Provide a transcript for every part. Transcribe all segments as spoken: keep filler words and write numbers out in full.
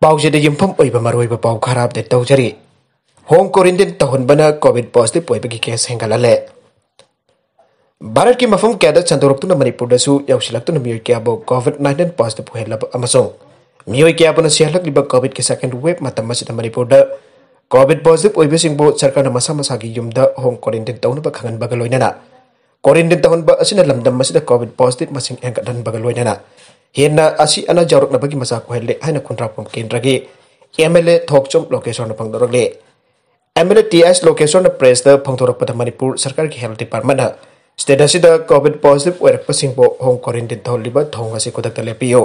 ꯄꯥꯎꯁꯤꯗ ꯌꯨꯝꯐꯝ ꯑꯣꯏꯕ ꯃꯔꯨꯑꯣꯏꯕ ꯄꯥꯎ ꯈꯔ ꯑꯞꯗꯦꯠ ꯇꯧꯖꯔꯤ꯫ ꯍꯣꯝ ꯀ꯭ꯋꯥꯔꯦꯟꯇꯤꯟ ꯇꯧꯍꯟꯕꯅ ꯀꯣꯚꯤꯗ ꯄꯣꯖꯤꯇꯤꯚ ꯑꯣꯏꯕꯒꯤ ꯀꯦꯁ ꯍꯦꯟꯒꯠꯍꯜꯂꯦ꯫ ꯚꯥꯔꯠꯀꯤ ꯃꯐꯝ ꯀꯌꯥꯗ ꯁꯟꯗꯣꯔꯛꯇꯨꯅ ꯃꯅꯤꯄꯨꯔꯗꯁꯨ ꯌꯧꯁꯤꯜꯂꯛꯇꯨꯅ ꯃꯤꯑꯣꯏ ꯀꯌꯥꯕꯨ ꯀꯣꯚꯤꯗ ꯅꯥꯏꯟꯇꯤꯟ ꯄꯣꯖꯤꯇꯤꯚ ꯑꯣꯏꯍꯜꯂꯕ ꯑꯃꯁꯨꯡ ꯃꯤꯑꯣꯏ ꯀꯌꯥꯕꯨꯅ ꯁꯤꯍꯜꯂꯛꯂꯤꯕ ꯀꯣꯚꯤꯗꯀꯤ ꯁꯦꯀꯦꯟꯗ ꯋꯦꯚ ꯃꯇꯝ ꯑꯁꯤꯗ ꯃꯅꯤꯄꯨꯔꯗ ꯀꯣꯚꯤꯗ ꯄꯣꯖꯤꯇꯤꯚ ꯑꯣꯏꯕꯁꯤꯡꯕꯨ ꯁꯔꯀꯥꯔꯅ ꯃꯁꯥ ꯃꯁꯥꯒꯤ ꯌꯨꯝꯗ ꯍꯣꯝ ꯀ꯭ꯋꯥꯔꯦꯟꯇꯤꯟ ꯇꯧꯅꯕ ꯈꯪꯍꯟꯕꯒ ꯂꯣꯏꯅꯅ ꯀ꯭ꯋꯥꯔꯦꯟꯇꯤꯟ ꯇꯧꯍꯟꯕ ꯑꯁꯤꯅ ꯂꯝꯗꯝ ꯑꯁꯤꯗ ꯀꯣꯚꯤꯗ ꯄꯣꯖꯤꯇꯤꯚ ꯃꯁꯤꯡ ꯍꯦꯟꯒꯠꯍꯟꯕꯒ ꯂꯣꯏꯅꯅ ꯍꯦꯟꯅ ꯑꯁꯤ ꯑꯅꯥ ꯌꯥꯎꯔꯛꯅꯕꯒꯤ ꯃꯆꯥꯛ ꯑꯣꯏꯍꯜꯂꯦ ꯍꯥꯏꯅ ꯈꯨꯟꯗ꯭ꯔꯥꯛꯄꯝ ꯀꯦꯟꯗ꯭ꯔꯒꯤ ꯑꯦꯝ ꯑꯦꯜ ꯑꯦ ꯊꯣꯛꯆꯣꯝ ꯂꯣꯀꯦꯁꯣꯔꯅ ꯐꯣꯡꯗꯣꯔꯛꯂꯤ꯫ M L A T S ꯂꯣꯀꯦꯁꯣꯔꯅ ꯄ꯭ꯔꯦꯁꯇ ꯐꯣꯡꯗꯣꯔꯛꯄꯗ ꯃꯅꯤꯄꯨꯔ ꯁꯔꯀꯥꯔꯒꯤ ꯍꯦꯜꯊ ꯗꯤꯄꯥꯔꯠꯃꯦꯟꯅ ꯁ꯭ꯇꯦꯠ ꯑꯁꯤꯗ ꯀꯣꯚꯤꯗ ꯄꯣꯖꯤꯇꯤꯚ ꯑꯣꯏꯔꯛꯄꯁꯤꯡꯕꯨ ꯍꯣꯝ ꯀ꯭ꯋꯥꯔꯦꯟꯇꯤꯟ ꯇꯧꯍꯜꯂꯤꯕ ꯊꯧꯑꯣꯡ ꯑꯁꯤ ꯈꯨꯗꯛꯇ ꯂꯦꯞꯄꯤꯌꯨ꯫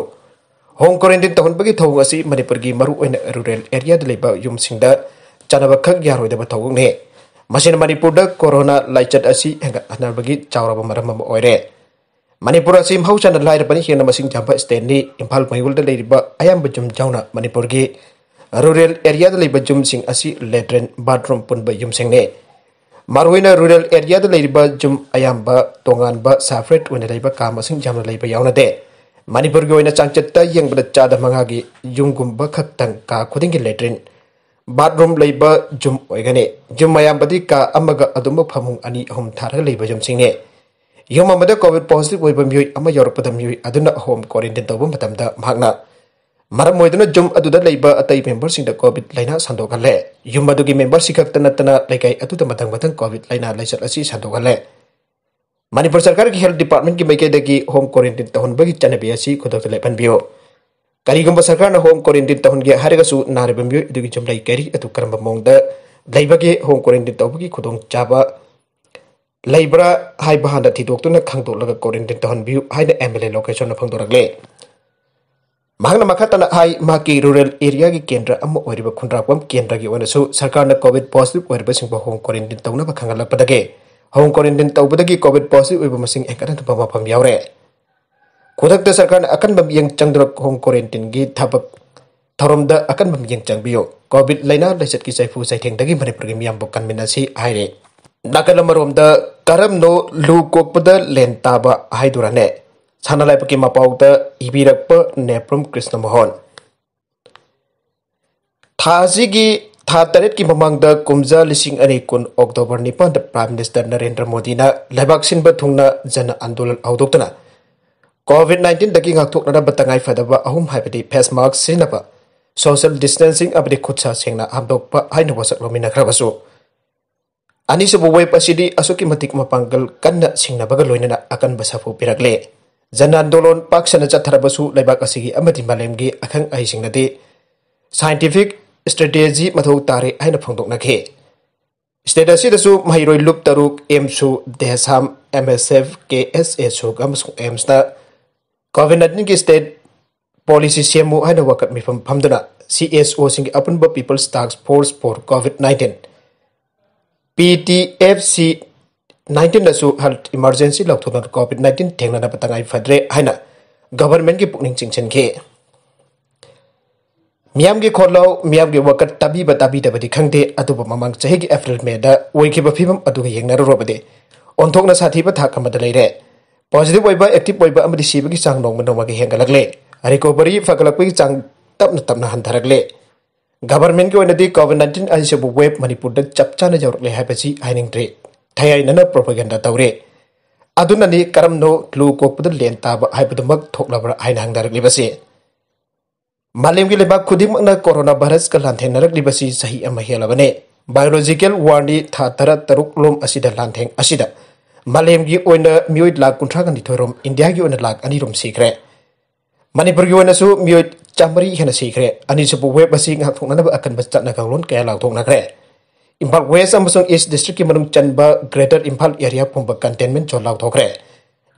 ꯍꯣꯝ ꯀ꯭ꯋꯥꯔꯦꯟꯇꯤꯟ ꯇꯧꯍꯟꯕꯒꯤ ꯊꯧꯑꯣꯡ ꯑꯁꯤ ꯃꯅꯤꯄꯨꯔꯒꯤ ꯃꯔꯨꯑꯣꯏꯅ ꯔꯨꯔꯦꯜ ꯑꯦꯔꯤꯌꯥꯗ ꯂꯩꯕ ꯌꯨꯝꯁꯤꯡꯗ ꯆꯥꯟꯅꯕ ꯈꯛ ꯌꯥꯔꯣꯏꯗꯕ ꯊꯧꯑꯣꯡꯅꯤ꯫ ꯃꯁꯤꯅ ꯃꯅꯤꯄꯨꯔꯗ ꯀꯣꯔꯣꯅꯥ ꯂꯥꯏꯆꯠ ꯑꯁꯤ ꯍꯦꯟꯒꯠꯍꯟꯅꯕꯒꯤ ꯆꯥꯎꯔꯕ ꯃꯔꯝ ꯑꯃ ꯑꯣꯏꯔꯦ꯫ ꯃꯅꯤꯄꯨꯔ ꯑꯁꯤ ꯃꯍꯧꯁꯥꯅ ꯂꯥꯏꯔꯕꯅ ꯍꯦꯟꯅ ꯃꯁꯤꯡ ꯌꯥꯝꯕ ꯁ꯭ꯇꯦꯠꯅꯤ꯫ ꯏꯝꯐꯥꯜ ꯃꯌꯣꯜꯗ ꯂꯩꯔꯤꯕ ꯑꯌꯥꯝꯕ ꯌꯨꯝ ꯌꯥꯎꯅ ꯃꯅꯤꯄꯨꯔꯒꯤ ꯔꯨꯔꯦꯜ ꯑꯦꯔꯤꯌꯥꯗ ꯂꯩꯕ ꯌꯨꯝꯁꯤꯡ ꯑꯁꯤ ꯂꯦꯇ꯭ꯔꯤꯟ, ꯕꯥꯊꯔꯨꯝ ꯄꯨꯟꯕ ꯌꯨꯝꯁꯤꯡꯅꯤ꯫ ꯃꯔꯨꯑꯣꯏꯅ ꯔꯨꯔꯦꯜ ꯑꯦꯔꯤꯌꯥꯗ ꯂꯩꯔꯤꯕ ꯌꯨꯝ ꯑꯌꯥꯝꯕ ꯇꯣꯉꯥꯟꯕ ꯁꯦꯄꯔꯦꯠ ꯑꯣꯏꯅ ꯂꯩꯕ ꯀꯥ ꯃꯁꯤꯡ ꯌꯥꯝꯅ ꯂꯩꯕ ꯌꯥꯎꯅꯗꯦ꯫ ꯃꯅꯤꯄꯨꯔꯒꯤ ꯑꯣꯏꯅ ꯆꯥꯡꯆꯠꯇ ꯌꯦꯡꯕꯗ ꯆꯥꯗ ꯃꯉꯥꯒꯤ ꯌꯨꯝꯒꯨꯝꯕ ꯈꯛꯇꯪ ꯀꯥ ꯈꯨꯗꯤꯡꯒꯤ ꯂꯦꯇ꯭ꯔꯤꯟ, ꯕꯥꯊꯔꯨꯝ ꯂꯩꯕ ꯌꯨꯝ ꯑꯣꯏꯒꯅꯤ꯫ ꯌꯨꯝ ꯑꯌꯥꯝꯕꯗꯤ ꯀꯥ ꯑꯃꯒ ꯑꯗꯨꯃꯛ ꯐꯃꯨꯡ ꯑꯅꯤ ꯑꯍꯨꯝ ꯊꯥꯔꯒ ꯂꯩꯕ ꯌꯨꯝꯁꯤꯡꯅꯤ꯫ ꯌꯨꯝ ꯑꯃꯗ ꯀꯣꯚꯤꯗ ꯄꯣꯖꯤꯇꯤꯚ ꯑꯣꯏꯕ ꯃꯤꯑꯣꯏ ꯑꯃ ꯌꯥꯎꯔꯛꯄꯗ ꯃꯤꯑꯣꯏ ꯑꯗꯨꯅ ꯍꯣꯝ ꯀ꯭ꯋꯥꯔꯦꯟꯇꯤꯟ ꯇꯧꯕ ꯃꯇꯝꯗ ꯃꯍꯥꯛꯅ ꯃꯔꯝ ꯑꯣꯏꯗꯨꯅ ꯌꯨꯝ ꯑꯗꯨꯗ ꯂꯩꯕ ꯑꯇꯩ ꯃꯦꯝꯕꯔꯁꯤꯡꯗ ꯀꯣꯚꯤꯗ ꯂꯥꯏꯅꯥ ꯁꯟꯗꯣꯛꯍꯜꯂꯦ꯫ ꯌꯨꯝ ꯑꯗꯨꯒꯤ ꯃꯦꯝꯕꯔꯁꯤ ꯈꯛꯇ ꯅꯠꯇꯅ ꯂꯩꯀꯥꯏ ꯑꯗꯨꯗ ꯃꯊꯪ ꯃꯊꯪ ꯀꯣꯚꯤꯗ ꯂꯥꯏꯅꯥ ꯂꯥꯏꯆꯠ ꯑꯁꯤ ꯁꯟꯗꯣꯛꯍꯜꯂꯦ꯫ ꯃꯅꯤꯄꯨꯔ ꯁꯔꯀꯥꯔꯒꯤ ꯍꯦꯜꯊ ꯗꯤꯄꯥꯔꯠꯃꯦꯟꯒꯤ ꯃꯥꯏꯀꯩꯗꯒꯤ ꯍꯣꯝ ꯀ꯭ꯋꯥꯔꯦꯟꯇꯤꯟ ꯇꯧꯍꯟꯕꯒꯤ ꯆꯠꯅꯕꯤ ꯑꯁꯤ ꯈꯨꯗꯛꯇ ꯂꯦꯞꯍꯟꯕꯤꯌꯨ꯫ ꯀꯔꯤꯒꯨꯝꯕ ꯁꯔꯀꯥꯔꯅ ꯍꯣꯝ ꯀ꯭ꯋꯥꯔꯦꯟꯇꯤꯟ ꯇꯧꯍꯟꯒꯦ ꯍꯥꯏꯔꯒꯁꯨ ꯅꯥꯔꯤꯕ ꯃꯤꯑꯣꯏ ꯑꯗꯨꯒꯤ ꯌꯨꯝꯂꯩ ꯀꯩꯔꯤ ꯑꯗꯨ ꯀꯔꯝꯕ ꯃꯑꯣꯡꯗ ꯂꯩꯕꯒꯦ, ꯍꯣꯝ ꯀ꯭ꯋꯥꯔꯦꯟꯇꯤꯟ ꯇꯧꯕꯒꯤ ꯈꯨꯗꯣꯡꯆꯥꯕ ꯂꯩꯕ꯭ꯔꯥ ꯍꯥꯏꯕ ꯍꯥꯟꯅ ꯊꯤꯗꯣꯛꯇꯨꯅ ꯈꯪꯗꯣꯛꯂꯒ ꯀ꯭ꯋꯥꯔꯦꯟꯇꯤꯟ ꯇꯧꯍꯟꯕꯤꯌꯨ ꯍꯥꯏꯅ ꯑꯦꯝ ꯑꯦꯜ ꯑꯦ ꯂꯣꯀꯦꯁꯣꯔꯅ ꯐꯣꯡꯗꯣꯔꯛꯂꯦ꯫ ꯃꯍꯥꯛꯅ ꯃꯈꯥ ꯇꯥꯅ ꯍꯥꯏ, ꯃꯍꯥꯛꯀꯤ ꯔꯨꯔꯦꯜ ꯑꯦꯔꯤꯌꯥꯒꯤ ꯀꯦꯟꯗ꯭ꯔ ꯑꯃ ꯑꯣꯏꯔꯤꯕ ꯈꯨꯟꯗ꯭ꯔꯥꯛꯄꯝ ꯀꯦꯟꯗ꯭ꯔꯒꯤ ꯑꯣꯏꯅꯁꯨ ꯁꯔꯀꯥꯔꯅ ꯀꯣꯚꯤꯗ ꯄꯣꯖꯤꯇꯤꯚ ꯑꯣꯏꯔꯤꯕꯁꯤꯡꯕꯨ ꯍꯣꯝ ꯀ꯭ꯋꯥꯔꯦꯟꯇꯤꯟ ꯇꯧꯅꯕ ꯈꯪꯍꯜꯂꯛꯄꯗꯒꯤ ꯍꯣꯝ ꯀ꯭ꯋꯥꯔꯦꯟꯇꯤꯟ ꯇꯧꯕꯗꯒꯤ ꯀꯣꯚꯤꯗ ꯄꯣꯖꯤꯇꯤꯚ ꯑꯣꯏꯕ ꯃꯁꯤꯡ ꯍꯦꯟꯒꯠꯍꯟꯕ ꯃꯐꯝ ꯌꯥꯎꯔꯦ꯫ ꯈꯨꯗꯛꯇ ꯁꯔꯀꯥꯔꯅ ꯑꯀꯟꯕ ꯃꯤꯠꯌꯦꯡ ꯆꯪꯗꯨꯅ ꯍꯣꯝ ꯀ꯭ꯋꯥꯔꯦꯟꯇꯤꯟꯒꯤ ꯊꯕꯛ ꯊꯧꯔꯝꯗ ꯑꯀꯟꯕ ꯃꯤꯠꯌꯦꯡ ꯆꯪꯕꯤꯌꯨ꯫ ꯀꯣꯚꯤꯗ ꯂꯥꯏꯅꯥ ꯂꯥꯏꯆꯠꯀꯤ ꯆꯩꯐꯨ ꯆꯩꯊꯦꯡꯗꯒꯤ ꯃꯅꯤꯄꯨꯔꯒꯤ ꯃꯤꯌꯥꯝꯕꯨ ꯀꯟꯃꯤꯟꯅꯁꯤ ꯍꯥꯏꯔꯦ꯫ ꯅꯥꯀꯜ ꯑꯃꯔꯣꯝꯗ ꯀꯔꯝꯅꯣ ꯂꯨ ꯀꯣꯛꯄꯗ ꯂꯦꯟ ꯇꯥꯕ ꯍꯥꯏꯗꯨꯔꯅꯦ? ꯁꯅꯥ ꯂꯥꯏꯕꯛꯀꯤ ꯃꯄꯥꯎꯗ ꯏꯕꯤꯔꯛꯄ ꯅꯦꯄ꯭ꯔꯨꯝ ꯀ꯭ꯔꯤꯁꯅ ꯃꯣꯍꯟ꯫ ꯊꯥ ꯑꯁꯤꯒꯤ ꯊꯥ ꯇꯔꯦꯠꯀꯤ ꯃꯃꯥꯡꯗ ꯀꯨꯝꯖꯥ ꯂꯤꯁꯤꯡ ꯑꯅꯤ ꯀꯨꯟ October ꯅꯤꯄꯥꯟꯗ Prime Minister ꯅꯔꯦꯟꯗ꯭ꯔ ꯃꯣꯗꯤꯅ ꯂꯩꯕꯥꯛ ꯁꯤꯟꯕ ꯊꯨꯡꯅ ꯖꯟ ꯑꯟꯗꯣꯂꯟ ꯍꯧꯗꯣꯛꯇꯨꯅ COVID nineteenꯗꯒꯤ ꯉꯥꯛꯊꯣꯛꯅꯅꯕ ꯇꯉꯥꯏ ꯐꯗꯕ ꯑꯍꯨꯝ, ꯍꯥꯏꯕꯗꯤ face mask ꯁꯤꯖꯤꯟꯅꯕ, social distancing ꯑꯃꯗꯤ ꯈꯨꯠꯁꯥ ꯁꯦꯡꯅ ꯍꯥꯝꯗꯣꯛꯄ ꯍꯥꯏꯅ ꯋꯥꯁꯛ ꯂꯧꯃꯤꯟꯅꯈ꯭ꯔꯕꯁꯨ, ꯑꯅꯤꯁꯨꯕ wave ꯑꯁꯤꯗꯤ ꯑꯁꯨꯛꯀꯤ ꯃꯇꯤꯛ ꯃꯄꯥꯡꯒꯜ ꯀꯟꯅ ꯁꯤꯡꯅꯕꯒ ꯂꯣꯏꯅꯅ ꯑꯀꯟꯕ ꯁꯥꯐꯨ ꯄꯤꯔꯛꯂꯦ꯫ ꯖꯟ ꯑꯟꯗꯣꯂꯟ ꯄꯥꯛ ꯁꯟꯅ ꯆꯠꯊꯔꯕꯁꯨ ꯂꯩꯕꯥꯛ ꯑꯁꯤꯒꯤ ꯑꯃꯗꯤ ꯃꯥꯂꯦꯝꯒꯤ ꯑꯈꯪ ꯑꯍꯩꯁꯤꯡꯅꯗꯤ scientific strategy ꯃꯊꯧ ꯇꯥꯔꯦ ꯍꯥꯏꯅ ꯐꯣꯡꯗꯣꯛꯅꯈꯤ꯫ State ꯑꯁꯤꯗꯁꯨ ꯃꯍꯩꯔꯣꯏ ꯂꯨꯞ ꯇꯔꯨꯛ, AIIMSꯁꯨ, ꯗꯦꯁꯥꯝ, MSF, KSAꯁꯨ ꯑꯃꯁꯨꯡ AIIMSꯅ COVID nineteenꯒꯤ state policy ꯁꯦꯝꯃꯨ ꯍꯥꯏꯅ ꯋꯥꯀꯠ ꯃꯤꯐꯝ ꯐꯝꯗꯨꯅ CSOꯁꯤꯡꯒꯤ ꯑꯄꯨꯟꯕ People's Task Force for COVID nineteen, PTFC nineteenꯗꯁꯨ health emergency ꯂꯥꯎꯊꯣꯛꯇꯨꯅ COVID nineteen ꯊꯦꯡꯅꯅꯕ ꯇꯉꯥꯏ ꯐꯗ꯭ꯔꯦ ꯍꯥꯏꯅ governmentꯀꯤ ꯄꯨꯛꯅꯤꯡ ꯆꯤꯡꯁꯤꯟꯈꯤ꯫ ꯃꯤꯌꯥꯝꯒꯤ ꯈꯣꯜꯂꯥꯎ, ꯃꯤꯌꯥꯝꯒꯤ ꯋꯥꯀꯠ ꯇꯥꯕꯤꯕ ꯇꯥꯕꯤꯗꯕꯗꯤ ꯈꯪꯗꯦ, ꯑꯗꯨꯕꯨ ꯃꯃꯥꯡ ꯆꯍꯤꯒꯤ April Mayꯗ ꯑꯣꯏꯈꯤꯕ ꯐꯤꯕꯝ ꯑꯗꯨꯒ ꯌꯦꯡꯅꯔꯨꯔꯕꯗꯤ ꯑꯣꯟꯊꯣꯛꯅ ꯁꯥꯊꯤꯕ ꯊꯥꯛ ꯑꯃꯗ ꯂꯩꯔꯦ꯫ Positive ꯑꯣꯏꯕ, active ꯑꯣꯏꯕ ꯑꯃꯗꯤ ꯁꯤꯕꯒꯤ ꯆꯥꯡ ꯅꯣꯡꯃ ꯅꯣꯡꯃꯒꯤ ꯍꯦꯟꯒꯠꯂꯛꯂꯦ꯫ Recovery, ꯐꯒꯠꯂꯛꯄꯒꯤ ꯆꯥꯡ ꯇꯞꯅ ꯇꯞꯅ ꯍꯟꯊꯔꯛꯂꯦ꯫ Governmentꯀꯤ ꯑꯣꯏꯅꯗꯤ COVID nineteen ꯑꯅꯤꯁꯨꯕ wave ꯃꯅꯤꯄꯨꯔꯗ ꯆꯞ ꯆꯥꯅ ꯌꯧꯔꯛꯂꯦ ꯍꯥꯏꯕꯁꯤ ꯍꯥꯏꯅꯤꯡꯗ꯭ꯔꯤ꯫ ꯊꯌꯥꯏꯅꯅ propaganda ꯇꯧꯔꯦ꯫ ꯑꯗꯨꯅꯅꯤ ꯀꯔꯝꯅꯣ ꯂꯨ ꯀꯣꯛꯄꯗ ꯂꯦꯟ ꯇꯥꯕ ꯍꯥꯏꯕꯗꯨꯃꯛ ꯊꯣꯛꯂꯕ꯭ꯔꯥ ꯍꯥꯏꯅ ꯍꯪꯅꯔꯛꯂꯤꯕꯁꯤ꯫ ꯃꯥꯂꯦꯝꯒꯤ ꯂꯩꯕꯥꯛ ꯈꯨꯗꯤꯡꯃꯛꯅ ꯀꯣꯔꯣꯅꯥ ꯚꯥꯏꯔꯁꯀ ꯂꯥꯟꯊꯦꯡꯅꯔꯛꯂꯤꯕꯁꯤ ꯆꯍꯤ ꯑꯃ ꯍꯦꯜꯂꯕꯅꯤ꯫ Biological warꯅꯤ ꯊꯥ ꯇꯔꯥ ꯇꯔꯨꯛ ꯂꯣꯝ ꯑꯁꯤꯗ ꯂꯥꯟꯊꯦꯡ ꯑꯁꯤꯗ ꯃꯥꯂꯦꯝꯒꯤ ꯑꯣꯏꯅ ꯃꯤꯑꯣꯏ ꯂꯥꯈ ꯀꯨꯟꯊ꯭ꯔꯥꯒ ꯅꯤꯊꯣꯏ ꯔꯣꯝ, ꯏꯟꯗꯤꯌꯥꯒꯤ ꯑꯣꯏꯅ ꯂꯥꯈ ꯑꯅꯤ ꯔꯣꯝ ꯁꯤꯈ꯭ꯔꯦ꯫ ꯃꯅꯤꯄꯨꯔꯒꯤ ꯑꯣꯏꯅꯁꯨ ꯃꯤꯑꯣꯏ ꯆꯥꯃꯔꯤ ꯍꯦꯟꯅ ꯁꯤꯈ꯭ꯔꯦ꯫ ꯑꯅꯤꯁꯨꯕ wave ꯑꯁꯤ ꯉꯥꯛꯊꯣꯛꯅꯅꯕ ꯑꯀꯟꯕ ꯆꯠꯅ ꯀꯥꯡꯂꯣꯟ ꯀꯌꯥ ꯂꯥꯎꯊꯣꯛꯅꯈ꯭ꯔꯦ꯫ ꯏꯝꯐꯥꯜ West ꯑꯃꯁꯨꯡ East Districtꯀꯤ ꯃꯅꯨꯡ ꯆꯟꯕ Greater Imphal area ꯄꯨꯝꯕ containment zone ꯂꯥꯎꯊꯣꯛꯈ꯭ꯔꯦ꯫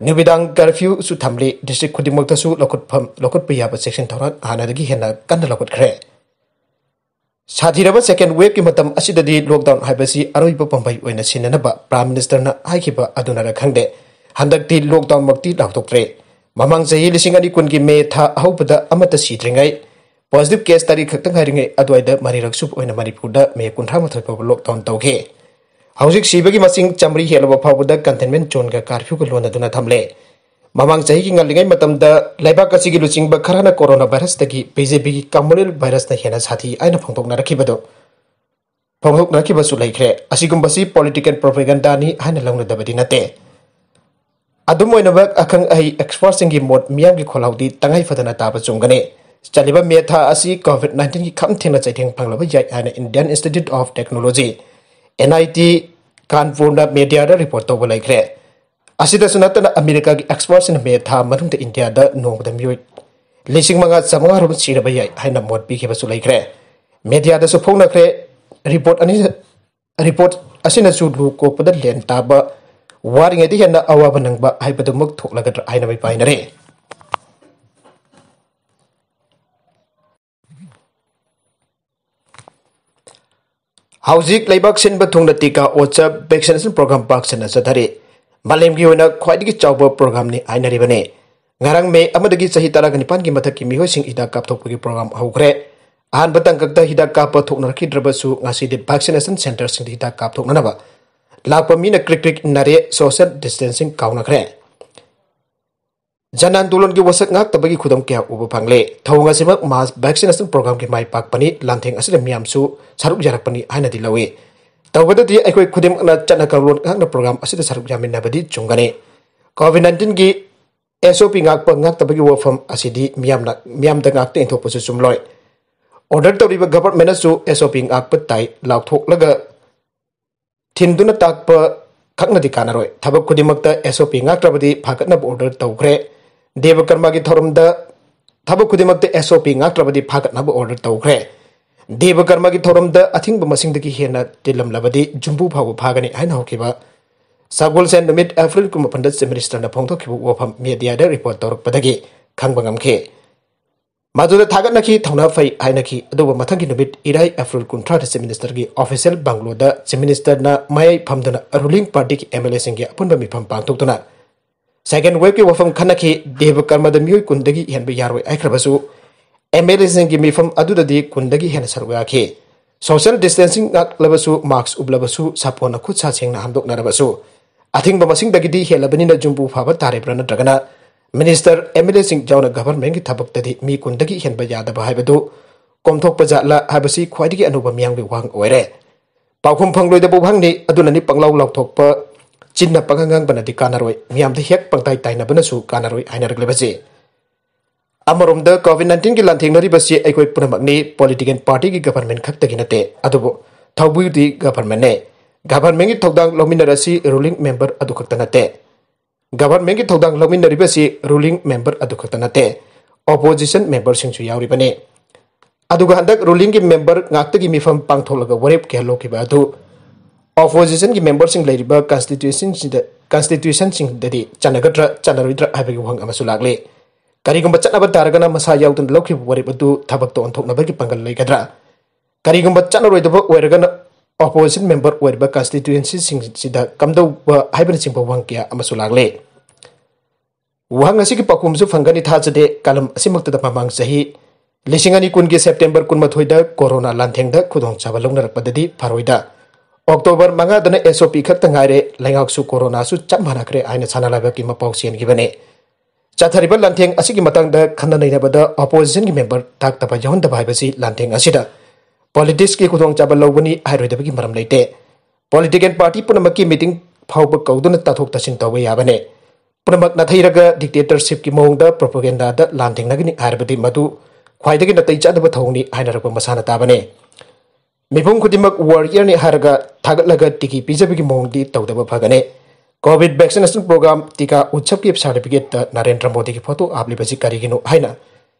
ꯅꯨꯃꯤꯗꯥꯡ curfewꯁꯨ ꯊꯝꯂꯤ꯫ District ꯈꯨꯗꯤꯡꯃꯛꯇꯁꯨ ꯂꯧꯈꯠꯐꯝ, ꯂꯧꯈꯠꯄ ꯌꯥꯕ section ꯊꯧꯔꯥꯡ ꯍꯥꯟꯅꯗꯒꯤ ꯍꯦꯟꯅ ꯀꯟꯅ ꯂꯧꯈꯠꯈ꯭ꯔꯦ꯫ ꯁꯥꯊꯤꯔꯕ second waveꯀꯤ ꯃꯇꯝ ꯑꯁꯤꯗꯗꯤ lockdown ꯍꯥꯏꯕꯁꯤ ꯑꯔꯣꯏꯕ ꯄꯥꯝꯕꯩ ꯑꯣꯏꯅ ꯁꯤꯟꯅꯅꯕ Prime Ministerꯅ ꯍꯥꯏꯈꯤꯕ ꯑꯗꯨꯅꯔ ꯈꯪꯗꯦ, ꯍꯟꯗꯛꯇꯤ lockdownꯃꯛꯇꯤ ꯂꯥꯎꯊꯣꯛꯇ꯭ꯔꯦ꯫ ꯃꯃꯥꯡ ꯆꯍꯤ ꯂꯤꯁꯤꯡ ꯑꯅꯤ ꯀꯨꯟꯒꯤ May ꯊꯥ ꯑꯍꯧꯕꯗ ꯑꯃꯠꯇ ꯁꯤꯗ꯭ꯔꯤꯉꯩ, positive case ꯇꯔꯦꯠ ꯈꯛꯇ ꯉꯥꯏꯔꯤꯉꯩ ꯑꯗꯨꯋꯥꯏꯗ ꯃꯔꯤꯔꯛ ꯁꯨꯕ ꯑꯣꯏꯅ ꯃꯅꯤꯄꯨꯔꯗ May ꯀꯨꯟꯊ꯭ꯔꯥ ꯃꯥꯊꯣꯏ ꯐꯥꯎꯕ lockdown ꯇꯧꯈꯤ꯫ ꯍꯧꯖꯤꯛ ꯁꯤꯕꯒꯤ ꯃꯁꯤꯡ ꯆꯥꯃꯔꯤ ꯍꯦꯜꯂꯕ ꯐꯥꯎꯕꯗ containment zoneꯒ curfewꯒ ꯂꯣꯟꯅꯗꯨꯅ ꯊꯝꯂꯦ꯫ ꯃꯃꯥꯡ ꯆꯍꯤꯒꯤ ꯉꯜꯂꯤꯉꯩ ꯃꯇꯝꯗ ꯂꯩꯕꯥꯛ ꯑꯁꯤꯒꯤ ꯂꯨꯆꯤꯡꯕ ꯈꯔꯅ corona virus ꯇꯒꯤ B J P ꯒꯤ communal virus ꯅ ꯍꯦꯟꯅ ꯁꯥꯊꯤ ꯍꯥꯏꯅ ꯐꯣꯡꯗꯣꯛꯅꯔꯛꯈꯤꯕꯗꯨ, ꯐꯣꯡꯗꯣꯛꯅꯔꯛꯈꯤꯕꯁꯨ ꯂꯩꯈ꯭ꯔꯦ꯫ ꯑꯁꯤꯒꯨꯝꯕꯁꯤ political propaganda ꯅꯤ ꯍꯥꯏꯅ ꯂꯧꯅꯗꯕꯗꯤ ꯅꯠꯇꯦ꯫ ꯑꯗꯨꯝ ꯑꯣꯏꯅꯃꯛ, ꯑꯈꯪ ꯑꯍꯩ expert ꯁꯤꯡꯒꯤ ꯃꯣꯠ ꯃꯤꯌꯥꯝꯒꯤ ꯈꯣꯜꯂꯥꯎꯗꯤ ꯇꯉꯥꯏ ꯐꯗꯅ ꯇꯥꯕ ꯆꯨꯝꯒꯅꯤ꯫ ꯆꯠꯂꯤꯕ May ꯊꯥ ꯑꯁꯤ COVID nineteen ꯒꯤ ꯈꯝ ꯊꯦꯡꯅ ꯆꯩꯊꯦꯡ ꯐꯪꯂꯕ ꯌꯥꯏ ꯍꯥꯏꯅ Indian Institute of Technology, N I T, ꯀꯥꯟꯄꯨꯔꯅ media the report ꯇꯧꯕ ꯂꯩꯈ꯭ꯔꯦ꯫ ꯑꯁꯤꯗꯁꯨ ꯅꯠꯇꯅ, ꯑꯃꯦꯔꯤꯀꯥꯒꯤ expert ꯁꯤꯡꯅ May ꯊꯥ ꯃꯅꯨꯡꯗ ꯏꯟꯗꯤꯌꯥꯗ ꯅꯣꯡꯃꯗ ꯃꯤꯑꯣꯏ ꯂꯤꯁꯤꯡ ꯃꯉꯥ ꯆꯥꯃꯉꯥ ꯔꯣꯝ ꯁꯤꯔꯕ ꯌꯥꯏ ꯍꯥꯏꯅ ꯃꯣꯠ ꯄꯤꯈꯤꯕꯁꯨ ꯂꯩꯈ꯭ꯔꯦ꯫ Media ꯗꯁꯨ ꯐꯣꯡꯅꯈ꯭ꯔꯦ꯫ Report ꯑꯅꯤ, report ꯑꯁꯤꯅꯁꯨ ꯂꯨ ꯀꯣꯛꯄꯗ ꯂꯦꯟ ꯇꯥꯕ, ꯋꯥꯔꯤꯉꯩꯗ ꯍꯦꯟꯅ ꯑꯋꯥꯕ ꯅꯪꯕ ꯍꯥꯏꯕꯗꯨꯃꯛ ꯊꯣꯛꯂꯒꯗ꯭ꯔꯥ ꯍꯥꯏꯅ ꯃꯤꯄꯥꯏꯅꯔꯦ꯫ ꯍꯧꯖꯤꯛ ꯂꯩꯕꯥꯛ ꯁꯤꯟꯕ ꯊꯨꯡꯅ ꯇꯤꯀꯥ ꯑꯣꯠꯆ vaccination program ꯄꯥꯛ ꯁꯟꯅ ꯆꯠꯊꯔꯤ꯫ ꯃꯥꯂꯦꯝꯒꯤ ꯑꯣꯏꯅ ꯈ꯭ꯋꯥꯏꯗꯒꯤ ꯆꯥꯎꯕ program ꯅꯤ ꯍꯥꯏꯅꯔꯤꯕꯅꯤ꯫ ꯉꯔꯥꯡ May ꯑꯃꯗꯒꯤ ꯆꯍꯤ ꯇꯔꯥꯒ ꯅꯤꯄꯥꯟꯒꯤ ꯃꯊꯛꯀꯤ ꯃꯤꯑꯣꯏꯁꯤꯡ ꯍꯤꯗꯥꯛ ꯀꯥꯞꯊꯣꯛꯄꯒꯤ program ꯍꯧꯈ꯭ꯔꯦ꯫ ꯑꯍꯥꯟꯕ ꯇꯥꯡꯀꯛꯇ ꯍꯤꯗꯥꯛ ꯀꯥꯞꯄ ꯊꯣꯛꯅꯔꯛꯈꯤꯗ꯭ꯔꯕꯁꯨ, ꯉꯁꯤꯗꯤ vaccination centre ꯁꯤꯡꯗ ꯍꯤꯗꯥꯛ ꯀꯥꯞꯊꯣꯛꯅꯅꯕ ꯂꯥꯛꯄ ꯃꯤꯅ ꯀ꯭ꯔꯤꯛ ꯀ꯭ꯔꯤꯛ ꯏꯟꯅꯔꯦ, social distancing ꯀꯥꯎꯅꯈ꯭ꯔꯦ꯫ ꯖꯟ ꯑꯟꯗꯣꯂꯟꯒꯤ ꯋꯥꯁꯛ ꯉꯥꯛꯇꯕꯒꯤ ꯈꯨꯗꯝ ꯀꯌꯥ ꯎꯕ ꯐꯪꯂꯦ꯫ ꯊꯧꯑꯣꯡ ꯑꯁꯤꯃꯛ mass vaccination program ꯒꯤ ꯃꯥꯏ ꯄꯥꯛꯄꯅꯤ, ꯂꯥꯟꯊꯦꯡ ꯑꯁꯤꯗ ꯃꯤꯌꯥꯝꯁꯨ ꯁꯔꯨꯛ ꯌꯥꯔꯛꯄꯅꯤ ꯍꯥꯏꯅꯗꯤ ꯂꯧꯏ꯫ ꯇꯧꯕꯗꯗꯤ ꯑꯩꯈꯣꯏ ꯈꯨꯗꯤꯡꯃꯛꯅ ꯆꯠꯅ ꯀꯥꯡꯂꯣꯟ ꯉꯥꯛꯅ program ꯑꯁꯤꯗ ꯁꯔꯨꯛ ꯌꯥꯃꯤꯟꯅꯕꯗꯤ ꯆꯨꯝꯒꯅꯤ꯫ COVID nineteen ꯒꯤ S O P ꯉꯥꯛꯄ ꯉꯥꯛꯇꯕꯒꯤ ꯋꯥꯐꯝ ꯑꯁꯤꯗꯤ ꯃꯤꯌꯥꯝꯅ, ꯃꯤꯌꯥꯝꯗ ꯉꯥꯛꯇ ꯏꯟꯊꯣꯛꯄꯁꯨ ꯆꯨꯝꯂꯣꯏ꯫ Order ꯇꯧꯔꯤꯕ government ꯅꯁꯨ S O P ꯉꯥꯛꯄ ꯇꯥꯏ ꯂꯥꯎꯊꯣꯛꯂꯒ ꯊꯤꯟꯗꯨꯅ ꯇꯥꯛꯄ ꯈꯛꯅꯗꯤ ꯀꯥꯟꯅꯔꯣꯏ꯫ ꯊꯕꯛ ꯈꯨꯗꯤꯡꯃꯛꯇ S O P ꯉꯥꯛꯇ꯭ꯔꯕꯗꯤ ꯐꯥꯒꯠꯅꯕ order ꯇꯧꯈ꯭ꯔꯦ꯫ ꯗꯦꯕ ꯀꯔꯃꯒꯤ ꯊꯧꯔꯝꯗ ꯊꯕꯛ ꯈꯨꯗꯤꯡꯃꯛꯇ S O P ꯉꯥꯛꯇ꯭ꯔꯕꯗꯤ ꯐꯥꯒꯠꯅꯕ order ꯇꯧꯈ꯭ꯔꯦ꯫ ꯗꯦꯕ ꯀꯔꯃꯒꯤ ꯊꯧꯔꯝꯗ ꯑꯊꯤꯡꯕ ꯃꯁꯤꯡꯗꯒꯤ ꯍꯦꯟꯅ ꯇꯤꯜꯂꯝꯂꯕꯗꯤ ꯌꯨꯝꯕꯨ ꯐꯥꯎꯕ ꯐꯥꯒꯅꯤ ꯍꯥꯏꯅ ꯍꯧꯈꯤꯕ ꯁꯒꯣꯜꯁꯦꯟ ꯅꯨꯃꯤꯠ April ꯀꯨꯟꯃꯥꯄꯟꯗ Chief Minister ꯅ ꯐꯣꯡꯗꯣꯛꯈꯤꯕ ꯋꯥꯐꯝ media ꯗ report ꯇꯧꯔꯛꯄꯗꯒꯤ ꯈꯪꯕ ꯉꯝꯈꯤ꯫ ꯃꯗꯨꯗ ꯊꯥꯒꯠꯅꯈꯤ, ꯊꯧꯅꯥ ꯐꯩ ꯍꯥꯏꯅꯈꯤ꯫ ꯑꯗꯨꯕꯨ ꯃꯊꯪꯒꯤ ꯅꯨꯃꯤꯠ ꯏꯔꯥꯏ April ꯀꯨꯟꯊ꯭ꯔꯥꯗ Chief Minister ꯒꯤ official bungalow ꯗ Chief Minister ꯅ ꯃꯌꯥꯏ ꯐꯝꯗꯨꯅ ruling party ꯒꯤ M L A ꯁꯤꯡꯒꯤ ꯑꯄꯨꯟꯕ ꯃꯤꯐꯝ ꯄꯥꯡꯊꯣꯛꯇꯨꯅ second wave ꯀꯤ ꯋꯥꯐꯝ ꯈꯟꯅꯈꯤ꯫ ꯗꯦꯕ ꯀꯔꯃꯗ ꯃꯤꯑꯣꯏ ꯀꯨꯟꯗꯒꯤ ꯍꯦꯟꯕ ꯌꯥꯔꯣꯏ ꯍꯥꯏꯈ꯭ꯔꯕꯁꯨ, M L A ꯁꯤꯡꯒꯤ ꯃꯤꯐꯝ ꯑꯗꯨꯗꯗꯤ ꯀꯨꯟꯗꯒꯤ ꯍꯦꯟꯅ ꯁꯔꯨꯛ ꯌꯥꯈꯤ꯫ Social distancing ꯉꯥꯛꯂꯕꯁꯨ, mask ꯎꯞꯂꯕꯁꯨ, ꯁꯥꯄꯣꯟꯅ ꯈꯨꯠ ꯁꯥ ꯁꯦꯡꯅ ꯍꯥꯝꯗꯣꯛꯅꯔꯕꯁꯨ, ꯑꯊꯤꯡꯕ ꯃꯁꯤꯡꯗꯒꯤꯗꯤ ꯍꯦꯜꯂꯕꯅꯤꯅ ꯌꯨꯝꯕꯨ ꯐꯥꯕ ꯇꯥꯔꯤꯕ꯭ꯔꯥ, ꯅꯠꯇ꯭ꯔꯒꯅ ꯃꯤꯅꯤꯁꯇꯔ, ꯑꯦꯝ ꯑꯦꯜ ꯑꯦꯁꯤꯡ ꯌꯥꯎꯅ ꯒꯚꯔꯟꯃꯦꯟꯠꯀꯤ ꯊꯕꯛꯇꯗꯤ ꯃꯤ ꯀꯨꯟꯗꯒꯤ ꯍꯦꯟꯕ ꯌꯥꯗꯕ ꯍꯥꯏꯕꯗꯨ ꯀꯣꯝꯊꯣꯛꯄ ꯖꯥꯠꯂꯥ ꯍꯥꯏꯕꯁꯤ ꯈ꯭ꯋꯥꯏꯗꯒꯤ ꯑꯅꯧꯕ ꯃꯤꯌꯥꯝꯒꯤ ꯋꯥꯍꯪ ꯑꯣꯏꯔꯦ꯫ ꯄꯥꯎꯈꯨꯝ ꯐꯪꯂꯣꯏꯗꯕ ꯋꯥꯍꯪꯅꯤ꯫ ꯑꯗꯨꯅꯅꯤ ꯄꯪꯂꯥꯎ ꯂꯥꯎꯊꯣꯛꯄ, ꯆꯤꯟꯅ ꯄꯪꯉꯥꯡ ꯉꯥꯡꯕꯅꯗꯤ ꯀꯥꯟꯅꯔꯣꯏ, ꯃꯤꯌꯥꯝꯗ ꯍꯦꯛ ꯄꯪꯇꯥꯏ ꯇꯥꯏꯅꯕꯅꯁꯨ ꯀꯥꯟꯅꯔꯣꯏ ꯍꯥꯏꯅꯔꯛꯂꯤꯕꯁꯤ꯫ ꯑꯃꯔꯣꯝꯗ COVID nineteenꯒꯤ ꯂꯥꯟꯊꯦꯡꯅꯔꯤꯕꯁꯤ ꯑꯩꯈꯣꯏ ꯄꯨꯝꯅꯃꯛꯅꯤ, ꯄꯣꯂꯤꯇꯤꯀꯦꯜ ꯄꯥꯔꯇꯤꯒꯤ ꯒꯚꯔꯟꯃꯦꯟꯠ ꯈꯛꯇꯒꯤ ꯅꯠꯇꯦ꯫ ꯑꯗꯨꯕꯨ ꯊꯧꯕꯨꯗꯤ ꯒꯚꯔꯟꯃꯦꯟꯠꯅꯦ꯫ ꯒꯚꯔꯟꯃꯦꯟꯠꯀꯤ ꯊꯧꯗꯥꯡ ꯂꯧꯃꯤꯟꯅꯔꯁꯤ, ꯔꯨꯂꯤꯡ ꯃꯦꯝꯕꯔ ꯑꯗꯨ ꯈꯛꯇ ꯅꯠꯇꯦ꯫ ꯒꯚꯔꯟꯃꯦꯟꯠꯀꯤ ꯊꯧꯗꯥꯡ ꯂꯧꯃꯤꯟꯅꯔꯤꯕꯁꯤ ꯔꯨꯂꯤꯡ ꯃꯦꯝꯕꯔ ꯑꯗꯨ ꯈꯛꯇ ꯅꯠꯇꯦ, ꯑꯣꯄꯣꯖꯤꯁꯟ ꯃꯦꯝꯕꯔꯁꯤꯡꯁꯨ ꯌꯥꯎꯔꯤꯕꯅꯤ꯫ ꯑꯗꯨꯒ ꯍꯟꯗꯛ ꯔꯨꯂꯤꯡꯒꯤ ꯃꯦꯝꯕꯔ ꯉꯥꯛꯇꯒꯤ ꯃꯤꯐꯝ ꯄꯥꯡꯊꯣꯛꯂꯒ ꯋꯥꯔꯦꯞ ꯀꯌꯥ ꯂꯧꯈꯤꯕ ꯑꯗꯨ ꯑꯣꯄꯣꯖꯤꯁꯟꯒꯤ ꯃꯦꯝꯕꯔꯁꯤꯡ ꯂꯩꯔꯤꯕ ꯀꯟꯁꯇꯤꯇ꯭ꯌꯨꯁꯟꯁꯤꯡꯗ, ꯀꯟꯁꯇꯤꯇ꯭ꯌꯨꯁꯟꯁꯤꯡꯗꯗꯤ ꯆꯟꯅꯒꯗ꯭ꯔꯥ ꯆꯟꯅꯔꯣꯏꯗ꯭ꯔꯥ ꯍꯥꯏꯕꯒꯤ ꯋꯥꯍꯪ ꯑꯃꯁꯨ ꯂꯥꯛꯂꯤ꯫ ꯀꯔꯤꯒꯨꯝꯕ ꯆꯠꯅꯕ ꯇꯥꯔꯒꯅ ꯃꯁꯥ ꯌꯥꯎꯗꯅ ꯂꯧꯈꯤꯕ ꯋꯥꯔꯦꯞ ꯑꯗꯨ ꯊꯕꯛꯇ ꯑꯣꯟꯊꯣꯛꯅꯕꯒꯤ ꯄꯥꯡꯒꯜ ꯂꯩꯒꯗ꯭ꯔꯥ? ꯀꯔꯤꯒꯨꯝꯕ ꯆꯠꯅꯔꯣꯏꯗꯕ ꯑꯣꯏꯔꯒꯅ ꯑꯣꯄꯣꯖꯤꯁꯟ ꯃꯦꯝꯕꯔ ꯑꯣꯏꯔꯤꯕ ꯀꯟꯁꯇꯤꯇ꯭ꯌꯨꯌꯦꯟꯁꯤꯁꯤꯡꯁꯤꯗ ꯀꯝꯗꯧꯕ ꯍꯥꯏꯕꯅꯆꯤꯡꯕ ꯋꯥꯍꯪ ꯀꯌꯥ ꯑꯃꯁꯨ ꯂꯥꯛꯂꯤ꯫ ꯋꯥꯍꯪ ꯑꯁꯤꯒꯤ ꯄꯥꯎꯈꯨꯝꯁꯨ ꯐꯪꯒꯅꯤ ꯊꯥꯖꯗꯦ꯫ ꯀꯂꯝ ꯑꯁꯤꯃꯛꯇꯗ ꯃꯃꯥꯡ ꯆꯍꯤ ꯂꯤꯁꯤꯡ ꯑꯅꯤ ꯀꯨꯟꯒꯤ ꯁꯦꯞꯇꯦꯝꯕꯔ ꯀꯨꯟꯃꯥꯊꯣꯏꯗ ꯀꯣꯔꯣꯅꯥ ꯂꯥꯟꯊꯦꯡꯗ ꯈꯨꯗꯣꯡꯆꯥꯕ ꯂꯧꯅꯔꯛꯄꯗꯗꯤ ꯐꯔꯣꯏꯗ꯫ ꯑꯣꯛꯇꯣꯕꯔ ꯃꯉꯥꯗꯅ S O P ꯈꯛꯇ ꯉꯥꯏꯔꯦ, ꯂꯩꯉꯥꯛꯁꯨ ꯀꯣꯔꯣꯅꯥꯁꯨ ꯆꯞ ꯃꯥꯟꯅꯈ꯭ꯔꯦ ꯍꯥꯏꯅ ꯁꯥꯟꯅ ꯂꯥꯏꯕꯛꯀꯤ ꯃꯄꯥꯎ ꯆꯦꯟꯈꯤꯕꯅꯤ꯫ ꯆꯠꯊꯔꯤꯕ ꯂꯥꯟꯊꯦꯡ ꯑꯁꯤꯒꯤ ꯃꯇꯥꯡꯗ ꯈꯟꯅ ꯅꯩꯅꯕꯗ ꯑꯣꯄꯣꯖꯤꯁꯟꯒꯤ ꯃꯦꯝꯕꯔ ꯇꯥꯛꯇꯕ ꯌꯥꯎꯍꯟꯗꯕ ꯍꯥꯏꯕꯁꯤ ꯂꯥꯟꯊꯦꯡ ꯑꯁꯤꯗ ꯄꯣꯂꯤꯇꯤꯛꯁꯀꯤ ꯈꯨꯗꯣꯡꯆꯥꯕ ꯂꯧꯒꯅꯤ ꯍꯥꯏꯔꯣꯏꯗꯕꯒꯤ ꯃꯔꯝ ꯂꯩꯇꯦ꯫ ꯄꯣꯂꯤꯇꯤꯀꯦꯜ ꯄꯥꯔꯇꯤ ꯄꯨꯝꯅꯃꯛꯀꯤ ꯃꯤꯇꯤꯡ ꯐꯥꯎꯕ ꯀꯧꯗꯨꯅ ꯇꯥꯊꯣꯛ ꯇꯥꯁꯤꯟ ꯇꯧꯕ ꯌꯥꯕꯅꯤ꯫ ꯄꯨꯝꯅꯃꯛ ꯅꯥꯊꯩꯔꯒ ꯗꯤꯛꯇꯦꯇꯔꯁꯤꯞꯀꯤ ꯃꯑꯣꯡꯗ ꯄ꯭ꯔꯣꯄꯒꯦꯟꯗꯥꯗ ꯂꯥꯟꯊꯦꯡꯅꯒꯅꯤ ꯍꯥꯏꯔꯕꯗꯤ ꯃꯗꯨ ꯈ꯭ꯋꯥꯏꯗꯒꯤ ꯅꯥꯇꯩ ꯆꯥꯗꯕ ꯊꯧꯑꯣꯡꯅꯤ ꯍꯥꯏꯅꯔꯛꯄ ꯃꯁꯥꯅ ꯇꯥꯕꯅꯤ꯫ ꯃꯤꯄꯨꯝ ꯈꯨꯗꯤꯡꯃꯛ ꯋꯥꯔꯤꯌꯔꯅꯤ ꯍꯥꯏꯔꯒ ꯊꯥꯒꯠꯂꯒ ꯇꯤꯀꯤ ꯄꯤꯖꯕꯒꯤ ꯃꯑꯣꯡꯗꯤ ꯇꯧꯗꯕ ꯐꯒꯅꯤ꯫ ꯀꯣꯚꯤꯗ ꯚꯦꯛꯁꯤꯅꯦꯁꯟ ꯄ꯭ꯔꯣꯒ꯭ꯔꯥꯝ ꯇꯤꯀꯥ ꯎꯠꯁꯕꯀꯤ ꯁꯥꯔꯇꯤꯐꯤꯀꯦꯠꯇ ꯅꯔꯦꯟꯗ꯭ꯔ ꯃꯣꯗꯤꯒꯤ ꯐꯣꯇꯣ ꯍꯥꯞꯂꯤꯕꯁꯤ ꯀꯔꯤꯒꯤꯅꯣ ꯍꯥꯏꯅ